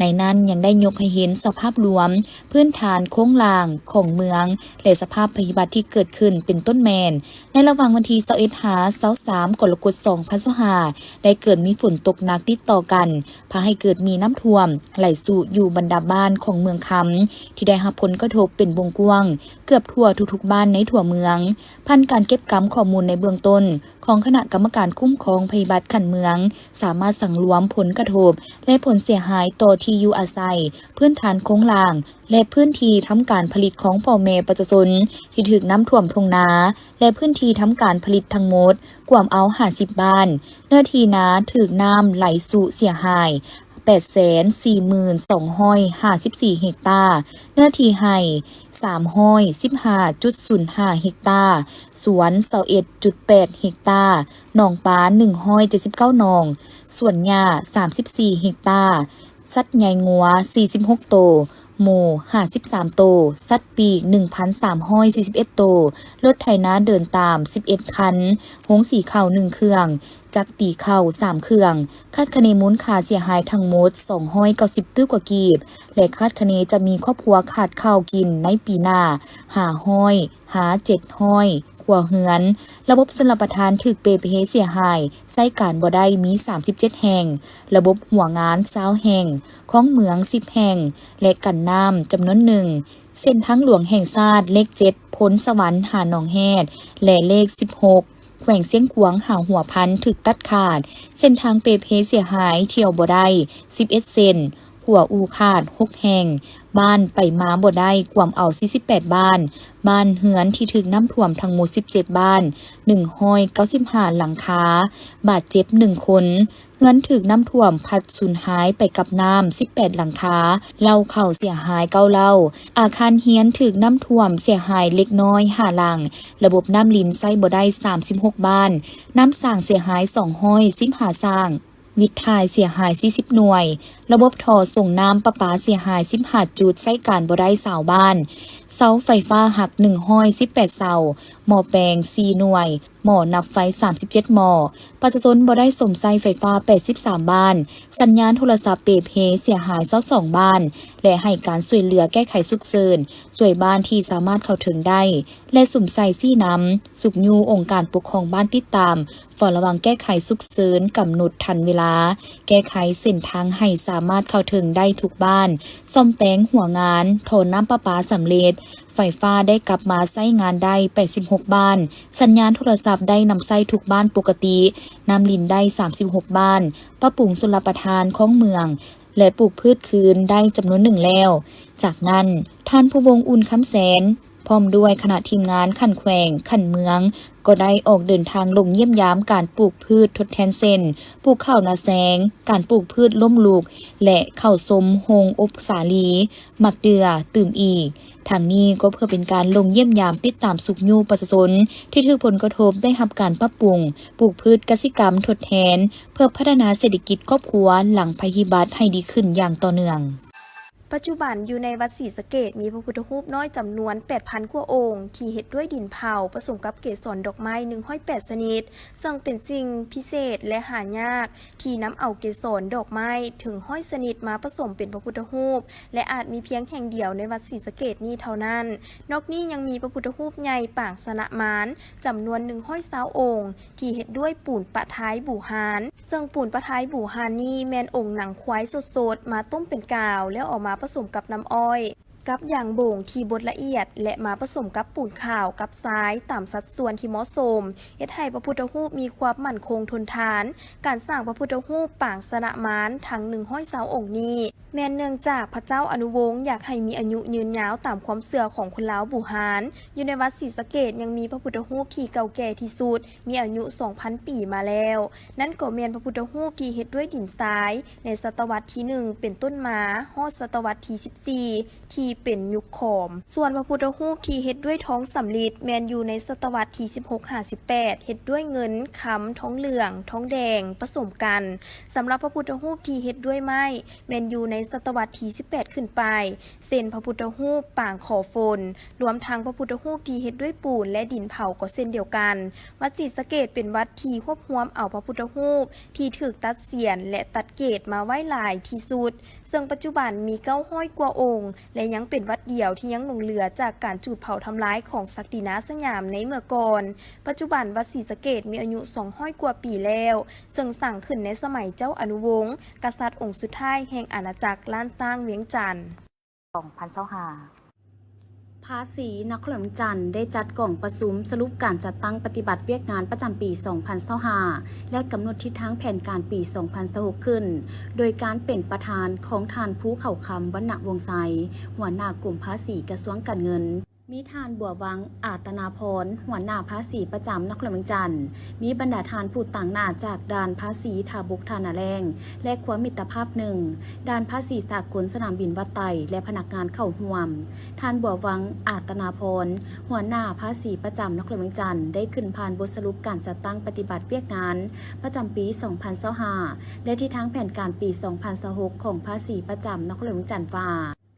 ໃນນັ້ນຍັງໄດ້ຍົກໃຫ້ເຫັນສະພາບລວມພື້ນຖານໂຄງລ່າງຂອງເມືອງ ແລະ ສະພາບໄພພິບັດທີ່ເກີດຂຶ້ນ ເປັນຕົ້ນແມ່ນ ໃນລະຫວ່າງວັນທີຊາວເອັດ ຫາ ຊາວສາມ ກໍລະກົດ ສອງພັນຊາວຫ້າ ໄດ້ເກີດມີຝົນຕົກໜັກຕິດຕໍ່ກັນ ພາໃຫ້ເກີດມີນ້ຳຖ້ວມໄຫຼຊຸຢູ່ບັນດາບ້ານຂອງເມືອງຄຳ ທີ່ໄດ້ຮັບຜົນກະທົບເປັນວົງກວ້າງເກືອບທົ່ວທຸກໆບ້ານໃນທົ່ວເມືອງ. ຜ່ານການເກັບກຳຂໍ້ມູນໃນເບື້ອງຕົ້ນ ຂອງຄະນະກຳມະການຄຸ້ມຄອງໄພພິບັດຂັ້ນເມືອງ ສາມາດສັງລວມຜົນກະທົບ ແລະ ຜົນເສຍຫາຍຕໍ່ທີ່ຢູ່ອາໄສ, ພື້ນຖານໂຄງລ່າງ ແລະ ພື້ນທີ່ທຳການຜະລິດຂອງພໍ່ແມ່ປະຊາຊົນທີ່ຖືກນ້ຳຖ້ວມທົ່ງນາ ແລະ ພື້ນທີ່ທຳການຜະລິດທັງໝົດ ກວມເອົາຫ້າສິບບ້ານ, ເນື້ອທີ່ນາຖືກນ້ຳໄຫຼຊຸເສຍຫາຍ ແປດແສນສີ່ໝື່ນສອງຮ້ອຍຫ້າສິບສີ່ເຮັກຕາ, ເນື້ອທີ່ໄຮ່ສາມຮ້ອຍສິບຫ້າຈຸດສູນຫ້າເຮັກຕາ, ສວນຊາວເອັດຈຸດແປດເຮັກຕາ, ໜອງປາໜຶ່ງຮ້ອຍເຈັດສິບເກົ້າໜອງ, ສວນຫຍ້າສາມສິບສີ່ເຮັກຕາ, ສັດໃຫຍ່ງົວສີ່ສິບຫົກໂຕ, ໝູຫ້າສິບສາມໂຕ, ສັດປີກໜຶ່ງພັນສາມຮ້ອຍສີ່ສິບເອັດໂຕ, ລົດໄຖນາເດີນຕາມສິບເອັດຄັນ, ໂຮງສີເຂົ້າໜຶ່ງເຄື່ອງ, ຈັກຕີເຂົ້າສາມເຄື່ອງ, ຄາດຄະເນມູນຄ່າເສຍຫາຍທັງໝົດສອງຮ້ອຍເກົ້າສິບຕື້ກວ່າກີບ ແລະ ຄາດຄະເນຈະມີຄອບຄົວຂາດເຂົ້າກິນໃນປີໜ້າຫ້າຮ້ອຍຫາເຈັດຮ້ອຍຄົວເຮືອນ. ລະບົບຊົນລະປະທານຖືກເປ່ເພເສຍຫາຍ ໃຊ້ການບໍ່ໄດ້ມີສາມສິບເຈັດແຫ່ງ, ລະບົບຫົວງານຊາວແຫ່ງ, ຄອງເໝືອງສິບແຫ່ງ ແລະ ກັນນ້ຳຈຳນວນໜຶ່ງ, ເສັ້ນທາງຫຼວງແຫ່ງຊາດເລກເຈັດ ໂພນສະຫວັນຫາໜອງແຮດ ແລະ ເລກສິບຫົກ ແຂວງຊຽງຂວາງຫາຫົວພັນຖືກຕັດຂາດ, ເສັ້ນທາງເປ່ເພເສຍຫາຍທ່ຽວບໍ່ໄດ້ສິບເອັດເສັ້ນ, ຂົວອູຂາດຫົກແຫ່ງ, ບ້ານໄປມາບໍ່ໄດ້ກວມເອົາສີ່ສິບແປດບ້ານ, ບ້ານເຮືອນທີ່ຖືກນ້ຳຖ້ວມທັງໝົດສິບເຈັດບ້ານ, ໜຶ່ງຮ້ອຍເກົ້າສິບຫ້າຫຼັງຄາ, ບາດເຈັບໜຶ່ງຄົນ. ເຮືອນຖືກນ້ຳຖ້ວມພັດສູນຫາຍໄປກັບນ້ຳສິບແປດຫຼັງຄາ, ເລົ້າເຂົ້າເສຍຫາຍເກົ້າເລົ້າ, ອາຄານຮຽນຖືກນ້ຳຖ້ວມເສຍຫາຍເລັກນ້ອຍຫ້າຫຼັງ, ລະບົບນ້ຳລິນໃຊ້ບໍ່ໄດ້ສາມສິບຫົກບ້ານ, ນ້ຳສ້າງເສຍຫາຍສອງຮ້ອຍສິບຫ້າສ້າງ, ວິດຖ່າຍເສຍຫາຍສີ່ສິບໜ່ວຍ, ລະບົບທໍ່ສົ່ງນ້ຳປະປາເສຍຫາຍສິບຫ້າຈຸດ ໃຊ້ການບໍ່ໄດ້ຊາວບ້ານ, ເສົາໄຟຟ້າຫັກໜຶ່ງຮ້ອຍສິບແປດເສົາ, ໝໍ້ແປງສີ່ໜ່ວຍ, ໝໍ້ນັບໄຟສາມສິບເຈັດໝໍ້, ປະຊາຊົນບໍ່ໄດ້ສົມໃຊ້ໄຟຟ້າແປດສິບສາມບ້ານ, ສັນຍານໂທລະສັບເປ່ເພເສຍຫາຍຊາວສອງບ້ານ ແລະ ໃຫ້ການຊ່ວຍເຫຼືອແກ້ໄຂສຸກເສີນ ຊ່ວຍບ້ານທີ່ສາມາດເຂົ້າເຖິງໄດ້ ແລະ ສຸມໃສ່ຊີ້ນຳ, ຊຸກຍູ້ອົງການປົກຄອງບ້ານຕິດຕາມ, ເຝົ້າລະວັງແກ້ໄຂສຸກເສີນ, ກຳນົດທັນເວລາ, ແກ້ໄຂເສັ້ນທາງໃຫ້ສາມາດເຂົ້າເຖິງໄດ້ທຸກບ້ານ, ສ້ອມແປງຫົວງານ, ທໍ່ນ້ຳປະປາສຳເລັດ, ໄຟຟ້າໄດ້ກັບມາໃຊ້ງານໄດ້ແປດສິບຫົກບ້ານ, ສັນຍານໂທລະສັບໄດ້ນຳໃຊ້ທຸກບ້ານປົກກະຕິ, ນ້ຳລິນໄດ້ສາມສິບຫົກບ້ານ, ປັບປຸງຊົນລະປະທານຄອງເໝືອງ ແລະ ປູກພືດຄືນໄດ້ຈຳນວນໜຶ່ງແລ້ວ. ຈາກນັ້ນ, ທ່ານ ພູວົງ ອຸ່ນຄຳແສນ ພ້ອມດ້ວຍຄະນະທີມງານຂັ້ນແຂວງ, ຂັ້ນເມືອງ ກໍໄດ້ອອກເດີນທາງລົງຢ້ຽມຢາມການປູກພືດທົດແທນ ເຊັ່ນ ປູກເຂົ້ານາແຊງ, ການປູກພືດລົ້ມລຸກ ແລະ ເຂົ້າຊົມໂຮງອົບສາລີ, ໝາກເດື່ອ, ຕື່ມອີກ. ທັງນີ້ກໍເພື່ອເປັນການລົງຢ້ຽມຢາມຕິດຕາມຊຸກຍູ້ປະຊາຊົນທີ່ຖືກຜົນກະທົບໄດ້ຮັບການປັບປຸງປູກພືດກະສິກຳທົດແທນ ເພື່ອພັດທະນາເສດຖະກິດຄອບຄົວຫຼັງໄພພິບັດໃຫ້ດີຂຶ້ນຢ່າງຕໍ່ເນື່ອງ. ປັດຈຸບັນຢູ່ໃນວັດສີສະເກດມີພະພຸດທະຮູບນ້ອຍຈຳນວນແປດພັນກວ່າອົງ ທີ່ເຮັດດ້ວຍດິນເຜົາປະສົມກັບເກສອນດອກໄມ້ໜຶ່ງຮ້ອຍແປດຊະນິດ, ເຊິ່ງເປັນສິ່ງພິເສດ ແລະ ຫາຍາກ ທີ່ນຳເອົາເກສອນດອກໄມ້ເຖິງຮ້ອຍຊະນິດມາປະສົມເປັນພະພຸດທະຮູບ ແລະ ອາດມີພຽງແຫ່ງດຽວໃນວັດສີສະເກດນີ້ເທົ່ານັ້ນ. ນອກນີ້ຍັງມີພະພຸດທະຮູບໃຫຍ່ປາງຊະນະມານຈຳນວນໜຶ່ງຮ້ອຍຊາວອົງ ທີ່ເຮັດດ້ວຍປູນປະທາຍບູຮານ, ເຊິ່ງປູນປະທາຍບູຮານນີ້ແມ່ນອົງໜັງຄວາຍສົດໆ ມາຕົ້ມເປັນກາວ ແລ້ວເອົາມາປະສົມກັບນ້ຳອ້ອຍ ກັບຢາງໂບງທີ່ບົດລະອຽດ ແລະ ມາປະສົມກັບປູນຂາວກັບຊາຍຕາມສັດສ່ວນທີ່ເໝາະສົມ, ເຮັດໃຫ້ພະພຸດທະຮູບມີຄວາມໝັ້ນຄົງທົນທານ. ການສ້າງພະພຸດທະຮູບປາງຊະນະມານທັງໜຶ່ງຮ້ອຍຊາວອົງນີ້ ແມ່ນເນື່ອງຈາກພະເຈົ້າອະນຸວົງຢາກໃຫ້ມີອາຍຸຍືນຍາວຕາມຄວາມເຊື່ອຂອງຄົນລາວບູຮານ. ຢູ່ໃນວັດສີສະເກດຍັງມີພະພຸດທະຮູບທີ່ເກົ່າແກ່ທີ່ສຸດ ມີອາຍຸສອງພັນປີມາແລ້ວ, ນັ້ນກໍແມ່ນພະພຸດທະຮູບທີ່ເຮັດດ້ວຍດິນຊາຍໃນສະຕະວັດທີໜຶ່ງເປັນຕົ້ນມາ ຮອດສະຕະວັດທີສິບສີ່ ທີ່ເປັນຍຸກຂອມ. ສ່ວນພະພຸດທະຮູບທີ່ເຮັດດ້ວຍທອງສຳລິດ ແມ່ນຢູ່ໃນສະຕະວັດທີສິບຫົກຫາສິບແປດ ເຮັດດ້ວຍເງິນ, ຄຳ, ທອງເຫຼືອງ, ທອງແດງ ປະສົມກັນ. ສຳລັບພະພຸດທະຮູບທີ່ເຮັດດ້ວຍໄມ້ ແມ່ນຢູ່ໃນສະຕະວັດທີສິບແປດຂຶ້ນໄປ, ເຊັ່ນ ພະພຸດທະຮູບປາງຂໍຝົນ, ລວມທັງພະພຸດທະຮູບທີ່ເຮັດດ້ວຍປູນ ແລະ ດິນເຜົາກໍເຊັ່ນດຽວກັນ. ວັດສີສະເກດເປັນວັດທີ່ຮວບຮວມເອົາພະພຸດທະຮູບທີ່ຖືກຕັດສຽນ ແລະ ຕັດເກດມາໄວ້ຫຼາຍທີ່ສຸດ, ເຊິ່ງປັດຈຸບັນມີເກົ້າຮ້ອຍກວ່າອົງ ແລະ ຍັງເປັນວັດດຽວທີ່ຍັງຫຼົງເຫຼືອຈາກການຈູດເຜົາທຳລາຍຂອງສັກດິນາສະຫຍາມໃນເມື່ອກ່ອນ. ປັດຈຸບັນວັດສີສະເກດມີອາຍຸສອງຮ້ອຍກວ່າປີແລ້ວ, ເຊິ່ງສ້າງຂຶ້ນໃນສະໄໝເຈົ້າອະນຸວົງ, ກະສັດອົງສຸດທ້າຍແຫ່ງອານາຈັກລ້ານຊ້າງວຽງຈັນ. ສອງພັນຊາວຫ້າ ພາສີນະຄອນຫຼວງວຽງຈັນໄດ້ຈັດກອງປະຊຸມສະຫຼຸບການຈັດຕັ້ງປະຕິບັດວຽກງານປະຈຳປີສອງພັນຊາວຫ້າ ແລະ ກຳນົດທິດທາງແຜນການປີສອງພັນຊາວຫົກຂຶ້ນ, ໂດຍການເປັນປະທານຂອງທ່ານ ພູເຂົາຄຳ ວັນນະວົງໄຊ, ຫົວໜ້າກົມພາສີ ກະຊວງການເງິນ. ມີທ່ານ ບົວວັງ ອາຕະນາພອນ ຫົວໜ້າພາສີປະຈຳນະຄອນຫຼວງວຽງຈັນ, ມີບັນດາທ່ານຜູ້ຕາງໜ້າຈາກດ່ານພາສີທ່າບົກທ່ານາແລ້ງ ແລະ ຂົວມິດຕະພາບໜຶ່ງ, ດ່ານພາສີສາກົນສະໜາມບິນວັດໄຕ ແລະ ພະນັກງານເຂົ້າຮ່ວມ. ທ່ານ ບົວວັງ ອາຕະນາພອນ ຫົວໜ້າພາສີປະຈຳນະຄອນຫຼວງວຽງຈັນ ໄດ້ຂຶ້ນຜ່ານບົດສະຫຼຸບການຈັດຕັ້ງປະຕິບັດວຽກງານປະຈຳປີສອງພັນຊາວຫ້າ ແລະ ທິດທາງແຜນການປີສອງພັນຊາວຫົກ ຂອງພາສີປະຈຳນະຄອນຫຼວງວຽງຈັນວ່າ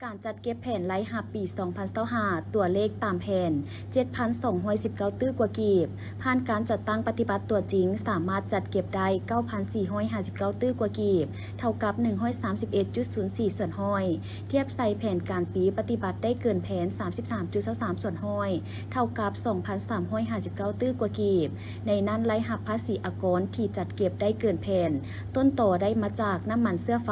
ການຈັດເກັບແຜນລາຍຮັບປີສອງພັນຊາວຫ້າ ຕົວເລກຕາມແຜນ ເຈັດພັນສອງຮ້ອຍສິບເກົ້າຕື້ກວ່າກີບ, ຜ່ານການຈັດຕັ້ງປະຕິບັດຕົວຈິງ ສາມາດຈັດເກັບໄດ້ ເກົ້າພັນສີ່ຮ້ອຍຫ້າສິບເກົ້າຕື້ກວ່າກີບ, ເທົ່າກັບ ໜຶ່ງຮ້ອຍສາມສິບເອັດຈຸດສູນສີ່ສ່ວນຮ້ອຍ, ທຽບໃສ່ແຜນການປີປະຕິບັດໄດ້ເກີນແຜນ ສາມສິບສາມຈຸດຊາວສາມສ່ວນຮ້ອຍ, ເທົ່າກັບ ສອງພັນສາມຮ້ອຍຫ້າສິບເກົ້າຕື້ກວ່າກີບ. ໃນນັ້ນ ລາຍຮັບພາສີອາກອນທີ່ຈັດເກັບໄດ້ເກີນແຜນ ຕົ້ນຕໍໄດ້ມາຈາກນ້ຳມັນເຊື້ອໄຟ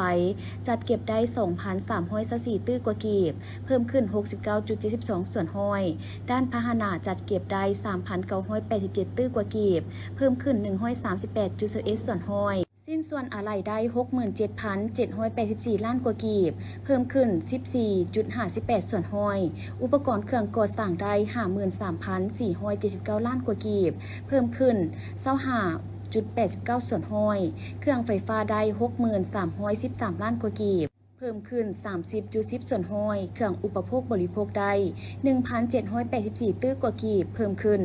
ຈັດເກັບໄດ້ ສອງພັນສາມຮ້ອຍຊາວສີ່ຕື້ກວ່າກີບ, ເພີ່ມຂຶ້ນ ຫົກສິບເກົ້າຈຸດເຈັດສິບສອງສ່ວນຮ້ອຍ, ດ້ານພາຫະນະຈັດເກັບໄດ້ ສາມພັນເກົ້າຮ້ອຍແປດສິບເຈັດຕື້ກວ່າກີບ, ເພີ່ມຂຶ້ນ ໜຶ່ງຮ້ອຍສາມສິບແປດຈຸດຊາວເອັດສ່ວນຮ້ອຍ, ຊິ້ນສ່ວນອາໄຫຼ່ໄດ້ ຫົກໝື່ນເຈັດພັນເຈັດຮ້ອຍແປດສິບສີ່ລ້ານກວ່າກີບ, ເພີ່ມຂຶ້ນ ສິບສີ່ຈຸດຫ້າສິບແປດສ່ວນຮ້ອຍ, ອຸປະກອນເຄື່ອງກໍ່ສ້າງໄດ້ ຫ້າໝື່ນສາມພັນສີ່ຮ້ອຍເຈັດສິບເກົ້າລ້ານກວ່າກີບ, ເພີ່ມຂຶ້ນ ຊາວຫ້າຈຸດແປດສິບເກົ້າສ່ວນຮ້ອຍ, ເຄື່ອງໄຟຟ້າໄດ້ ຫົກໝື່ນສາມຮ້ອຍສິບສາມລ້ານກວ່າກີບ, ເພີ່ມຂຶ້ນ ສາມສິບຈຸດສິບສ່ວນຮ້ອຍ, ເຄື່ອງອຸປະໂພກບໍລິໂພກໄດ້ ໜຶ່ງພັນເຈັດຮ້ອຍແປດສິບສີ່ຕື້ກວ່າກີບ, ເພີ່ມຂຶ້ນ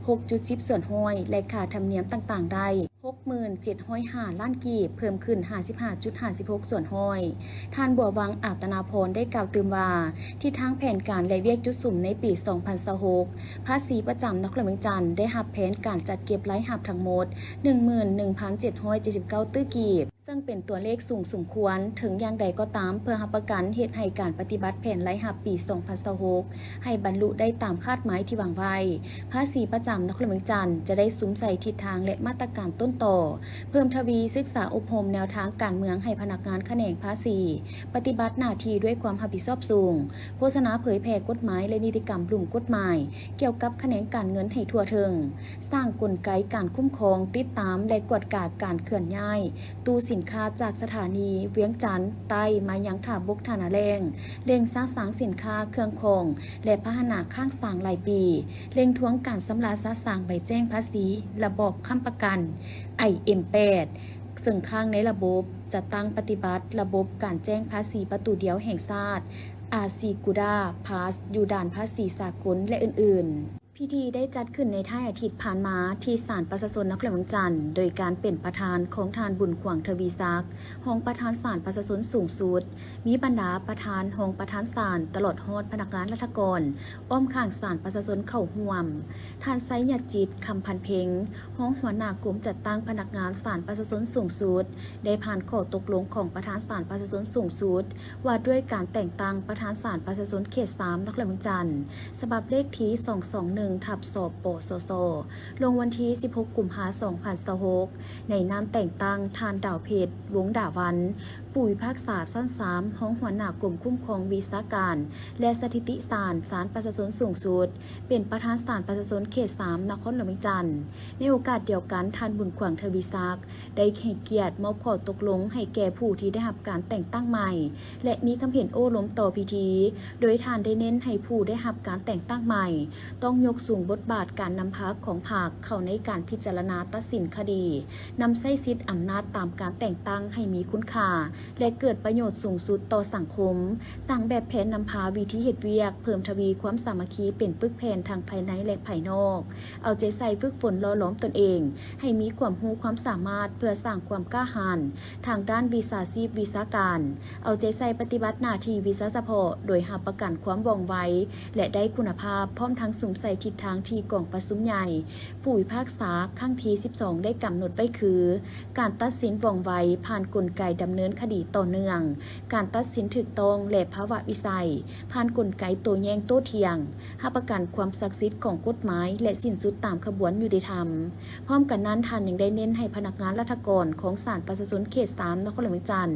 ຫົກຈຸດສິບສ່ວນຮ້ອຍ, ແລະ ຄ່າທຳນຽມຕ່າງໆໄດ້ ຫົກໝື່ນເຈັດຮ້ອຍຫ້າລ້ານກີບ, ເພີ່ມຂຶ້ນ ຫ້າສິບຫ້າຈຸດຫ້າສິບຫົກສ່ວນຮ້ອຍ. ທ່ານ ບົວວັງ ອາດຕະນາພອນ ໄດ້ກ່າວຕື່ມວ່າ ທິດທາງແຜນການ ແລະ ວຽກຈຸດສຸມໃນປີສອງພັນຊາວຫົກ ພາສີປະຈຳນະຄອນຫຼວງວຽງຈັນ ໄດ້ຮັບແຜນການຈັດເກັບລາຍຮັບທັງໝົດ ໜຶ່ງໝື່ນໜຶ່ງພັນເຈັດຮ້ອຍເຈັດສິບເກົ້າຕື້ກີບ, ເຊິ່ງເປັນຕົວເລກສູງສົມຄວນ. ເຖິງຢ່າງໃດກໍຕາມ, ເພື່ອຮັບປະກັນເຮັດໃຫ້ການປະຕິບັດແຜນລາຍຮັບປີສອງພັນຊາວຫົກ ໃຫ້ບັນລຸໄດ້ຕາມຄາດໝາຍທີ່ວາງໄວ້, ພາສີປະຈຳນະຄອນຫຼວງວຽງຈັນ ຈະໄດ້ສຸມໃສ່ທິດທາງ ແລະ ມາດຕະການຕົ້ນຕໍ, ເພີ່ມທະວີສຶກສາອົບຮົມແນວທາງການເມືອງໃຫ້ພະນັກງານຂະແໜງພາສີ ປະຕິບັດໜ້າທີ່ດ້ວຍຄວາມຮັບຜິດຊອບສູງ, ໂຄສະນາເຜີຍແຜ່ກົດໝາຍ ແລະ ນິຕິກຳລຸ່ມກົດໝາຍ ກ່ຽວກັບຂະແໜງການເງິນໃຫ້ທົ່ວເຖິງ, ສ້າງກົນໄກການຄຸ້ມຄອງ, ຕິດຕາມ ແລະ ກວດກາການເຄື່ອນຍ້າຍຕູ້ສິນຄ້າຈາກສະຖານີວຽງຈັນໃຕ້ມາຍັງທ່າບົກທ່ານາແລ້ງ, ເລັ່ງສະສາງສິນຄ້າ, ເຄື່ອງຂອງ ແລະ ພາຫະນະຄ້າງສາງຫຼາຍປີ, ເລັ່ງທວງການຊຳລະສະສາງໃບແຈ້ງພາສີລະບອບຄ້ຳປະກັນ ໄອເອັມແປດ ເຊິ່ງຄ້າງໃນລະບົບ, ຈັດຕັ້ງປະຕິບັດລະບົບການແຈ້ງພາສີປະຕູດຽວແຫ່ງຊາດ ອາຊີກູດາພາສ ຢູ່ດ່ານພາສີສາກົນ ແລະ ອື່ນໆ. ພິທີໄດ້ຈັດຂຶ້ນໃນທ້າຍອາທິດຜ່ານມາ ທີ່ສານປະຊາຊົນນະຄອນຫຼວງວຽງຈັນ ໂດຍການເປັນປະທານຂອງທ່ານ ບຸນຂວາງ ທະວີສັກ ຮອງປະທານສານປະຊາຊົນສູງສຸດ, ມີບັນດາປະທານ, ຮອງປະທານສານ ຕະຫຼອດຮອດພະນັກງານລັດຖະກອນ ອ້ອມຂ້າງສານປະຊາຊົນເຂົ້າຮ່ວມ. ທ່ານ ໄຊຍະຈິດ ຄຳພັນເພັງ ຮອງຫົວໜ້າກົມຈັດຕັ້ງພະນັກງານສານປະຊາຊົນສູງສຸດ ໄດ້ຜ່ານຂໍ້ຕົກລົງຂອງປະທານສານປະຊາຊົນສູງສຸດ ວ່າດ້ວຍການແຕ່ງຕັ້ງປະທານສານປະຊາຊົນເຂດສາມນະຄອນຫຼວງວຽງຈັນ ສະບັບເລກທີສອງສອງໜຶ່ງ ທັບ ສປສຊ ລົງວັນທີສິບຫົກ ກຸມພາ ສອງພັນຊາວຫົກ ໃນນາມແຕ່ງຕັ້ງທ່ານ ດາວເພັດ ວົງດາວັນ ຜູ້ພິພາກສາຊັ້ນສາມ ຮອງຫົວໜ້າກົມຄຸ້ມຄອງວິຊາການ ແລະ ສະຖິຕິສານ ສານປະຊາຊົນສູງສຸດ ເປັນປະທານສານປະຊາຊົນເຂດສາມນະຄອນຫຼວງວຽງຈັນ. ໃນໂອກາດດຽວກັນ, ທ່ານ ບຸນຂວາງ ທະວີສັກ ໄດ້ໃຫ້ກຽດມອບຂໍ້ຕົກລົງໃຫ້ແກ່ຜູ້ທີ່ໄດ້ຮັບການແຕ່ງຕັ້ງໃໝ່ ແລະ ມີຄຳເຫັນໂອ້ລົມຕໍ່ພິທີ, ໂດຍທ່ານໄດ້ເນັ້ນໃຫ້ຜູ້ໄດ້ຮັບການແຕ່ງຕັ້ງໃໝ່ ຕ້ອງຍົກສູງບົດບາດການນຳພາຂອງພັກເຂົ້າໃນການພິຈາລະນາຕັດສິນຄະດີ, ນຳໃຊ້ສິດອຳນາດຕາມການແຕ່ງຕັ້ງໃຫ້ມີຄຸນຄ່າ ແລະ ເກີດປະໂຫຍດສູງສຸດຕໍ່ສັງຄົມ, ສ້າງແບບແຜນນຳພາວິທີເຮັດວຽກ, ເພີ່ມທະວີຄວາມສາມັກຄີເປັນປຶກແຜ່ນທັງພາຍໃນ ແລະ ພາຍນອກ, ເອົາໃຈໃສ່ຝຶກຝົນຫຼໍ່ຫຼອມຕົນເອງໃຫ້ມີຄວາມຮູ້ຄວາມສາມາດເພື່ອສ້າງຄວາມກ້າຫານທາງດ້ານວິຊາຊີບວິຊາການ, ເອົາໃຈໃສ່ປະຕິບັດໜ້າທີ່ວິຊາສະເພາະ ໂດຍຮັບປະກັນຄວາມວ່ອງໄວ ແລະ ໄດ້ຄຸນນະພາບ, ພ້ອມທັງສຸມໃສ່ທິດທາງທີ່ກອງປະຊຸມໃຫຍ່ຜູ້ພິພາກສາຄັ້ງທີສິບສອງ ໄດ້ກຳນົດໄວ້ຄື ການຕັດສິນວ່ອງໄວຜ່ານກົນໄກດຳເນີນຄະດີຕໍ່ເນື່ອງ, ການຕັດສິນຖືກຕ້ອງ ແລະ ພາວະວິໄສ ຜ່ານກົນໄກໂຕ້ແຍ້ງໂຕ້ຖຽງ, ຮັບປະກັນຄວາມສັກສິດຂອງກົດໝາຍ ແລະ ສິ້ນສຸດຕາມຂະບວນຍຸຕິທຳ. ພ້ອມກັນນັ້ນ, ທ່ານຍັງໄດ້ເນັ້ນໃຫ້ພະນັກງານລັດຖະກອນຂອງສານປະຊາຊົນເຂດສາມນະຄອນຫຼວງວຽງຈັນ,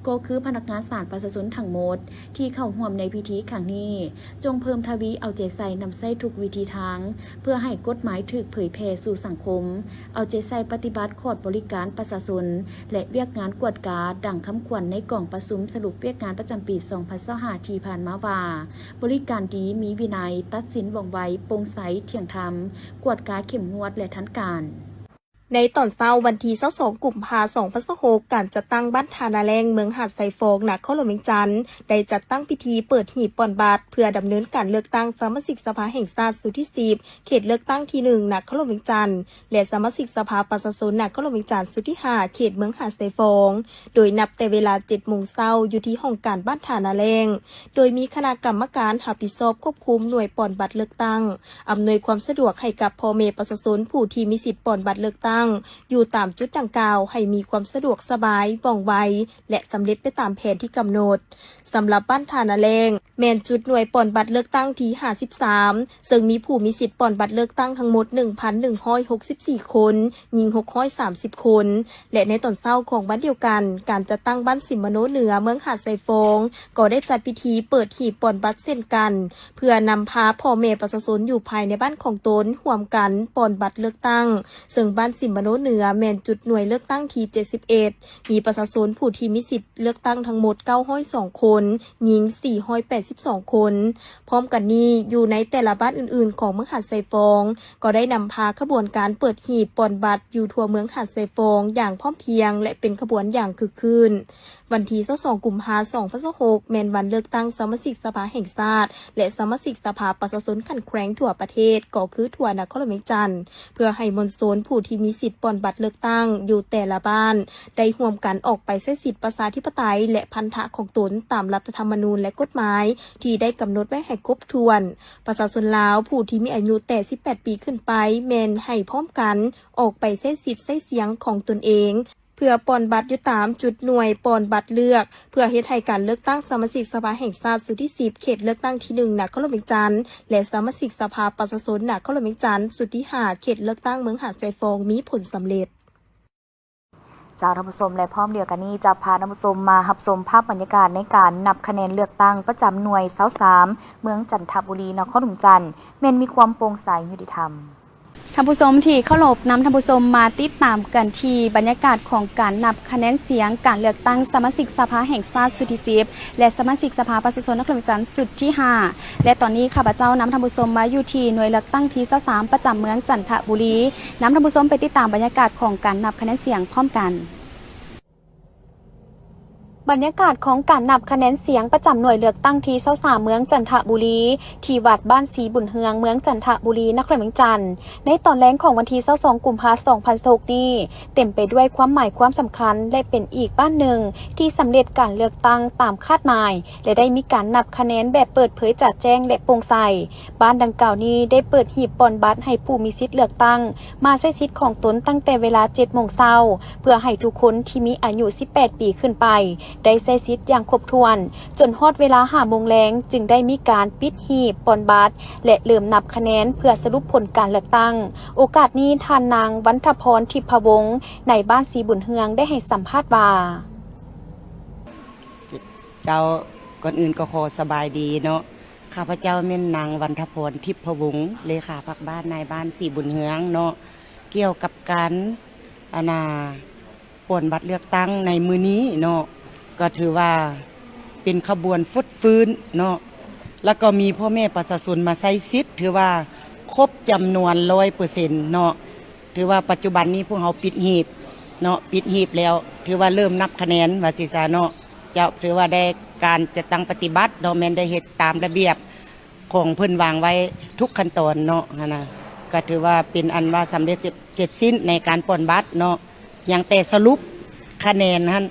ກໍຄືພະນັກງານສານປະຊາຊົນທັງໝົດທີ່ເຂົ້າຮ່ວມໃນພິທີຄັ້ງນີ້, ຈົ່ງເພີ່ມທະວີເອົາໃຈໃສ່ນຳໃຊ້ທຸກວິທີທາງ ເພື່ອໃຫ້ກົດໝາຍຖືກເຜີຍແຜ່ສູ່ສັງຄົມ, ເອົາໃຈໃສ່ປະຕິບັດຂອດບໍລິການປະຊາຊົນ ແລະ ວຽກງານກວດກາ ດັ່ງຄຳ ຂວັນໃນກອງປະຊຸມສະຫຼຸບວຽກງານປະຈຳປີສອງພັນຊາວຫ້າທີ່ຜ່ານມາວ່າ ບໍລິການດີ, ມີວິໄນ, ຕັດສິນວ່ອງໄວ, ໂປ່ງໃສ, ທ່ຽງທຳ, ກວດກາເຂັ້ມງວດ ແລະ ທັນການ. ໃນຕອນເຊົ້າວັນທີຊາວສອງ ກຸມພາ ສອງພັນຊາວຫົກ ການຈັດຕັ້ງບ້ານທ່ານາແລ້ງ ເມືອງຫາດຊາຍຟອງ ນະຄອນຫຼວງວຽງຈັນ ໄດ້ຈັດຕັ້ງພິທີເປີດຫີບປ່ອນບັດ ເພື່ອດຳເນີນການເລືອກຕັ້ງສະມາຊິກສະພາແຫ່ງຊາດຊຸດທີສິບ ເຂດເລືອກຕັ້ງທີໜຶ່ງ ນະຄອນຫຼວງວຽງຈັນ ແລະ ສະມາຊິກສະພາປະຊາຊົນນະຄອນຫຼວງວຽງຈັນຊຸດທີຫ້າ ເຂດເມືອງຫາດຊາຍຟອງ ໂດຍນັບແຕ່ເວລາເຈັດໂມງເຊົ້າ ຢູ່ທີ່ຫ້ອງການບ້ານທ່ານາແລ້ງ ໂດຍມີຄະນະກຳມະການຮັບຜິດຊອບຄວບຄຸມໜ່ວຍປ່ອນບັດເລືອກຕັ້ງ, ອຳນວຍຄວາມສະດວກໃຫ້ກັບພໍ່ແມ່ປະຊາຊົນຜູ້ທີ່ມີສິດປ່ອນບັດເລືອກຕັ້ງ ຢູ່ຕາມຈຸດດັ່ງກ່າວ ໃຫ້ມີຄວາມສະດວກສະບາຍ, ວ່ອງໄວ ແລະ ສຳເລັດໄປຕາມແຜນທີ່ກຳນົດ. ສຳລັບບ້ານທ່ານາແລ້ງ ແມ່ນຈຸດໜ່ວຍປ່ອນບັດເລືອກຕັ້ງທີຫ້າສິບສາມ ເຊິ່ງມີຜູ້ມີສິດປ່ອນບັດເລືອກຕັ້ງທັງໝົດໜຶ່ງພັນໜຶ່ງຮ້ອຍຫົກສິບສີ່ຄົນ, ຍິງຫົກຮ້ອຍສາມສິບຄົນ ແລະ ໃນຕອນເຊົ້າຂອງວັນດຽວກັນ, ການຈັດຕັ້ງບ້ານສິມມະໂນເໜືອ ເມືອງຫາດຊາຍຟອງ ກໍໄດ້ຈັດພິທີເປີດຫີບປ່ອນບັດເຊັ່ນກັນ ເພື່ອນຳພາພໍ່ແມ່ປະຊາຊົນຢູ່ພາຍໃນບ້ານຂອງຕົນຮ່ວມກັນປ່ອນບັດເລືອກຕັ້ງ, ເຊິ່ງບ້ານສິມມະໂນເໜືອແມ່ນຈຸດໜ່ວຍເລືອກຕັ້ງທີເຈັດສິບເອັດ ມີປະຊາຊົນຜູ້ທີ່ມີສິດເລືອກຕັ້ງທັງໝົດເກົ້າຮ້ອຍສອງຄົນ, ຍິງສີ່ຮ້ອຍແປດສິບສອງຄົນ. ພ້ອມກັນນີ້, ຢູ່ໃນແຕ່ລະບ້ານອື່ນໆຂອງເມືອງຫາດຊາຍຟອງ ກໍໄດ້ນຳພາຂະບວນການເປີດຫີບປ່ອນບັດຢູ່ທົ່ວເມືອງຫາດຊາຍຟອງຢ່າງພ້ອມພຽງ ແລະ ເປັນຂະບວນຢ່າງຄຶກຄື້ນ. ວັນທີຊາວສອງ ກຸມພາ ສອງພັນຊາວຫົກ ແມ່ນວັນເລືອກຕັ້ງສະມາຊິກສະພາແຫ່ງຊາດ ແລະ ສະມາຊິກສະພາປະຊາຊົນຂັ້ນແຂວງທົ່ວປະເທດ ກໍຄືທົ່ວນະຄອນຫຼວງວຽງຈັນ ເພື່ອໃຫ້ມວນຊົນຜູ້ທີ່ມີສິດປ່ອນບັດເລືອກຕັ້ງຢູ່ແຕ່ລະບ້ານ ໄດ້ຮ່ວມກັນອອກໄປໃຊ້ສິດປະຊາທິປະໄຕ ແລະ ພັນທະຂອງຕົນຕາມລັດຖະທຳມະນູນ ແລະ ກົດໝາຍທີ່ໄດ້ກຳນົດໄວ້ໃຫ້ຄົບຖ້ວນ. ປະຊາຊົນລາວຜູ້ທີ່ມີອາຍຸແຕ່ສິບແປດປີຂຶ້ນໄປ ແມ່ນໃຫ້ພ້ອມກັນອອກໄປໃຊ້ສິດໃຊ້ສຽງຂອງຕົນເອງ ເພື່ອປ່ອນບັດຢູ່ຕາມຈຸດໜ່ວຍປ່ອນບັດເລືອກ ເພື່ອເຮັດໃຫ້ການເລືອກຕັ້ງສະມາຊິກສະພາແຫ່ງຊາດຊຸດທີສິບ ເຂດເລືອກຕັ້ງທີໜຶ່ງ ນະຄອນຫຼວງວຽງຈັນ ແລະ ສະມາຊິກສະພາປະຊາຊົນນະຄອນຫຼວງວຽງຈັນຊຸດທີຫ້າ ເຂດເລືອກຕັ້ງເມືອງຫາດຊາຍຟອງມີຜົນສຳເລັດ. ເຈົ້າ ທ່ານຜູ້ຊົມ ແລະ ພ້ອມດຽວກັນນີ້ຈະພາທ່ານຜູ້ຊົມມາຮັບຊົມພາບບັນຍາກາດໃນການນັບຄະແນນເລືອກຕັ້ງປະຈຳໜ່ວຍຊາວສາມ ເມືອງຈັນທະບູລີ ນະຄອນຫຼວງວຽງຈັນ ແມ່ນມີຄວາມໂປ່ງໃສ ຍຸຕິທຳ. ທ່ານຜູ້ຊົມທີ່ເຄົາລົບ, ນຳທ່ານຜູ້ຊົມມາຕິດຕາມກັນທີ່ບັນຍາກາດຂອງການນັບຄະແນນສຽງການເລືອກຕັ້ງສະມາຊິກສະພາແຫ່ງຊາດຊຸດທີສິບ ແລະ ສະມາຊິກສະພາປະຊາຊົນນະຄອນຫຼວງວຽງຈັນຊຸດທີຫ້າ ແລະ ຕອນນີ້ຂ້າພະເຈົ້ານຳທ່ານຜູ້ຊົມມາຢູ່ທີ່ໜ່ວຍເລືອກຕັ້ງທີຊາວສາມ ປະຈຳເມືອງຈັນທະບູລີ. ນຳທ່ານຜູ້ຊົມໄປຕິດຕາມບັນຍາກາດຂອງການນັບຄະແນນສຽງພ້ອມກັນ. ບັນຍາກາດຂອງການນັບຄະແນນສຽງປະຈຳໜ່ວຍເລືອກຕັ້ງທີຊາວສາມ ເມືອງຈັນທະບູລີ ທີ່ວັດບ້ານສີບຸນເຮືອງ ເມືອງຈັນທະບູລີ ນະຄອນຫຼວງວຽງຈັນ ໃນຕອນແລງຂອງວັນທີຊາວສອງ ກຸມພາ ສອງພັນຊາວຫົກນີ້ ເຕັມໄປດ້ວຍຄວາມໝາຍຄວາມສຳຄັນ ແລະ ເປັນອີກບ້ານໜຶ່ງທີ່ສຳເລັດການເລືອກຕັ້ງຕາມຄາດໝາຍ ແລະ ໄດ້ມີການນັບຄະແນນແບບເປີດເຜີຍຈະແຈ້ງ ແລະ ໂປ່ງໃສ. ບ້ານດັ່ງກ່າວນີ້ໄດ້ເປີດຫີບປ່ອນບັດໃຫ້ຜູ້ມີສິດເລືອກຕັ້ງມາໃຊ້ສິດຂອງຕົນຕັ້ງແຕ່ເວລາເຈັດໂມງເຊົ້າ ເພື່ອໃຫ້ທຸກຄົນທີ່ມີອາຍຸສິບແປດປີຂຶ້ນໄປໄດ້ໃຊ້ສິດຢ່າງຄົບຖ້ວນ, ຈົນຮອດເວລາຫ້າໂມງແລງຈຶ່ງໄດ້ມີການປິດຫີບປ່ອນບັດ ແລະ ເລີ່ມນັບຄະແນນເພື່ອສະຫຼຸບຜົນການເລືອກຕັ້ງ. ໂອກາດນີ້ ທ່ານນາງ ວັນທະພອນ ທິບພະວົງ ໃນບ້ານສີບຸນເຮືອງ ໄດ້ໃຫ້ສຳພາດວ່າ: ເຈົ້າ, ກ່ອນອື່ນກໍຂໍສະບາຍດີເນາະ. ຂ້າພະເຈົ້າແມ່ນນາງ ວັນທະພອນ ທິບພະວົງ ເລຂາພັກບ້ານ ນາຍບ້ານສີບຸນເຮືອງເນາະ. ກ່ຽວກັບການ ອັນນ່າ ປ່ອນບັດເລືອກຕັ້ງໃນມື້ນີ້ເນາະ, ກໍຖືວ່າເປັນຂະບວນຟົດຟື້ນເນາະ, ແລ້ວກໍມີພໍ່ແມ່ປະຊາຊົນມາໃຊ້ສິດ ຖືວ່າຄົບຈຳນວນຮ້ອຍເປີເຊັນເນາະ. ຖືວ່າປັດຈຸບັນນີ້ພວກເຮົາປິດຫີບເນາະ, ປິດຫີບແລ້ວ ຖືວ່າເລີ່ມນັບຄະແນນວ່າຊີ້ຊະເນາະ. ເຈົ້າ, ຖືວ່າໄດ້ການຈັດຕັ້ງປະຕິບັດເນາະ, ແມ່ນໄດ້ເຮັດຕາມລະບຽບຂອງເພິ່ນວາງໄວ້ທຸກຂັ້ນຕອນເນາະ, ຫັ້ນນະ, ກໍຖືວ່າເປັນອັນວ່າສຳເລັດເສັດ ເສັດສິ້ນໃນການປ່ອນບັດເນາະ. ຍັງແຕ່ສະຫຼຸບຄະແນນຫັ້ນ,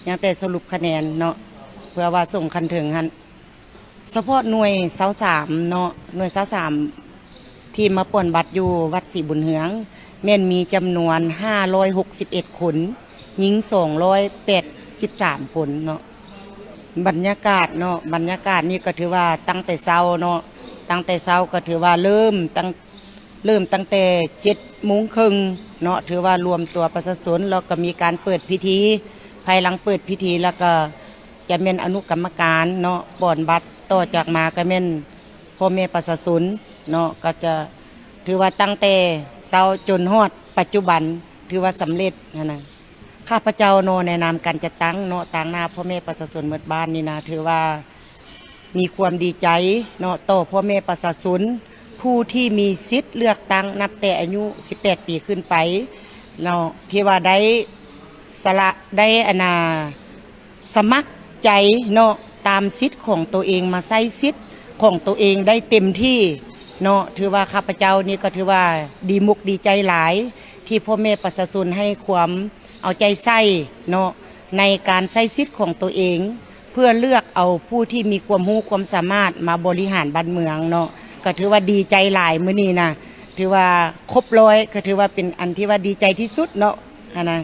ຍັງແຕ່ສະຫຼຸບຄະແນນເນາະ, ເພື່ອວ່າສົ່ງຂັ້ນເທິງຫັ້ນ. ສະເພາະໜ່ວຍຊາວສາມເນາະ, ໜ່ວຍຊາວສາມທີ່ມາປ່ອນບັດຢູ່ວັດສີບຸນເຮືອງ ແມ່ນມີຈຳນວນຫ້າຮ້ອຍຫົກສິບເອັດຄົນ, ຍິງສອງຮ້ອຍແປດສິບສາມຄົນເນາະ. ບັນຍາກາດເນາະ, ບັນຍາກາດນີ້ກໍຖືວ່າຕັ້ງແຕ່ເຊົ້າເນາະ, ຕັ້ງແຕ່ເຊົ້າກໍຖືວ່າເລີ່ມຕັ້ງ ເລີ່ມຕັ້ງແຕ່ເຈັດໂມງເຄິ່ງເນາະ, ຖືວ່າລວມຕົວປະຊາຊົນ ແລ້ວກໍມີການເປີດພິທີ. ພາຍຫຼັງເປີດພິທີແລ້ວກໍຈະແມ່ນອະນຸກຳມະການເນາະ ປ່ອນບັດ, ຕໍ່ຈາກມາກໍແມ່ນພໍ່ແມ່ປະຊາຊົນເນາະ, ກໍຈະຖືວ່າຕັ້ງແຕ່ເຊົ້າຈົນຮອດປັດຈຸບັນ ຖືວ່າສຳເລັດຫັ້ນນະ. ຂ້າພະເຈົ້າເນາະ ໃນນາມການຈັດຕັ້ງເນາະ ຕາງໜ້າພໍ່ແມ່ປະຊາຊົນໝົດບ້ານນີ້ນະ ຖືວ່າມີຄວາມດີໃຈເນາະ ຕໍ່ພໍ່ແມ່ປະຊາຊົນ ຜູ້ທີ່ມີສິດເລືອກຕັ້ງນັບແຕ່ອາຍຸສິບແປດປີຂຶ້ນໄປເນາະ ທີ່ວ່າໄດ້ສະຫຼະ ໄດ້ອັນນ່າ ສະໝັກໃຈເນາະ ຕາມສິດຂອງໂຕເອງ ມາໃຊ້ສິດຂອງໂຕເອງໄດ້ເຕັມທີ່ເນາະ ຖືວ່າຂ້າພະເຈົ້ານີ້ກໍຖືວ່າດີມຸກດີໃຈຫຼາຍ ທີ່ພໍ່ແມ່ປະຊາຊົນໃຫ້ຄວາມເອົາໃຈໃສ່ເນາະ ໃນການໃຊ້ສິດຂອງໂຕເອງ ເພື່ອເລືອກເອົາຜູ້ທີ່ມີຄວາມຮູ້ຄວາມສາມາດມາບໍລິຫານບ້ານເມືອງເນາະ ກໍຖືວ່າດີໃຈຫຼາຍມື້ນີ້ນະ ຖືວ່າຄົບຮ້ອຍ ກໍຖືວ່າເປັນອັນທີ່ວ່າດີໃຈທີ່ສຸດເນາະ ຫັ້ນນະ.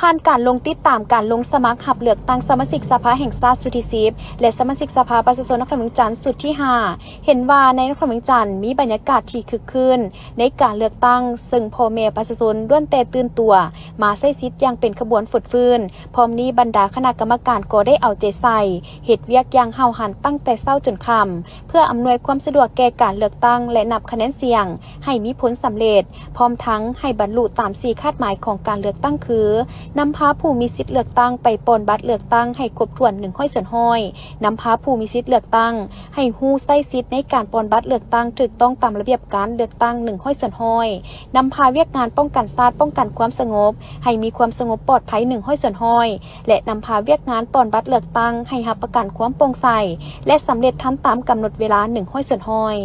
ຜ່ານການລົງຕິດຕາມການລົງສະໝັກຮັບເລືອກຕັ້ງສະມາຊິກສະພາແຫ່ງຊາດຊຸດທີສິບ ແລະ ສະມາຊິກສະພາປະຊາຊົນນະຄອນຫຼວງວຽງຈັນຊຸດທີຫ້າ ເຫັນວ່າໃນນະຄອນຫຼວງວຽງຈັນມີບັນຍາກາດທີ່ຄຶກຄື້ນໃນການເລືອກຕັ້ງ ເຊິ່ງພໍ່ແມ່ປະຊາຊົນລ້ວນແຕ່ຕື່ນຕົວມາໃຊ້ສິດຢ່າງເປັນຂະບວນຟົດຟື້ນ. ພ້ອມນີ້ບັນດາຄະນະກຳມະການກໍໄດ້ເອົາໃຈໃສ່ເຮັດວຽກຢ່າງຫ້າວຫັນຕັ້ງແຕ່ເຊົ້າຈົນຄ່ຳ ເພື່ອອຳນວຍຄວາມສະດວກແກ່ການເລືອກຕັ້ງ ແລະ ນັບຄະແນນສຽງໃຫ້ມີຜົນສຳເລັດ. ພ້ອມທັງໃຫ້ບັນລຸຕາມສີ່ຄາດໝາຍຂອງການເລືອກຕັ້ງຄື ນຳພາຜູ້ມີສິດເລືອກຕັ້ງໄປປ່ອນບັດເລືອກຕັ້ງໃຫ້ຄົບຖ້ວນໜຶ່ງຮ້ອຍສ່ວນຮ້ອຍ, ນຳພາຜູ້ມີສິດເລືອກຕັ້ງໃຫ້ຮູ້ໃຊ້ສິດໃນການປ່ອນບັດເລືອກຕັ້ງຖືກຕ້ອງຕາມລະບຽບການເລືອກຕັ້ງໜຶ່ງຮ້ອຍສ່ວນຮ້ອຍ, ນຳພາວຽກງານປ້ອງກັນຊາດ, ປ້ອງກັນຄວາມສະຫງົບ ໃຫ້ມີຄວາມສະຫງົບປອດໄພໜຶ່ງຮ້ອຍສ່ວນຮ້ອຍ ແລະ ນຳພາວຽກງານປ່ອນບັດເລືອກຕັ້ງໃຫ້ຮັບປະກັນຄວາມໂປ່ງໃສ ແລະ ສຳເລັດທັນຕາມກຳນົດເວລາໜຶ່ງຮ້ອຍສ່ວນຮ້ອຍ.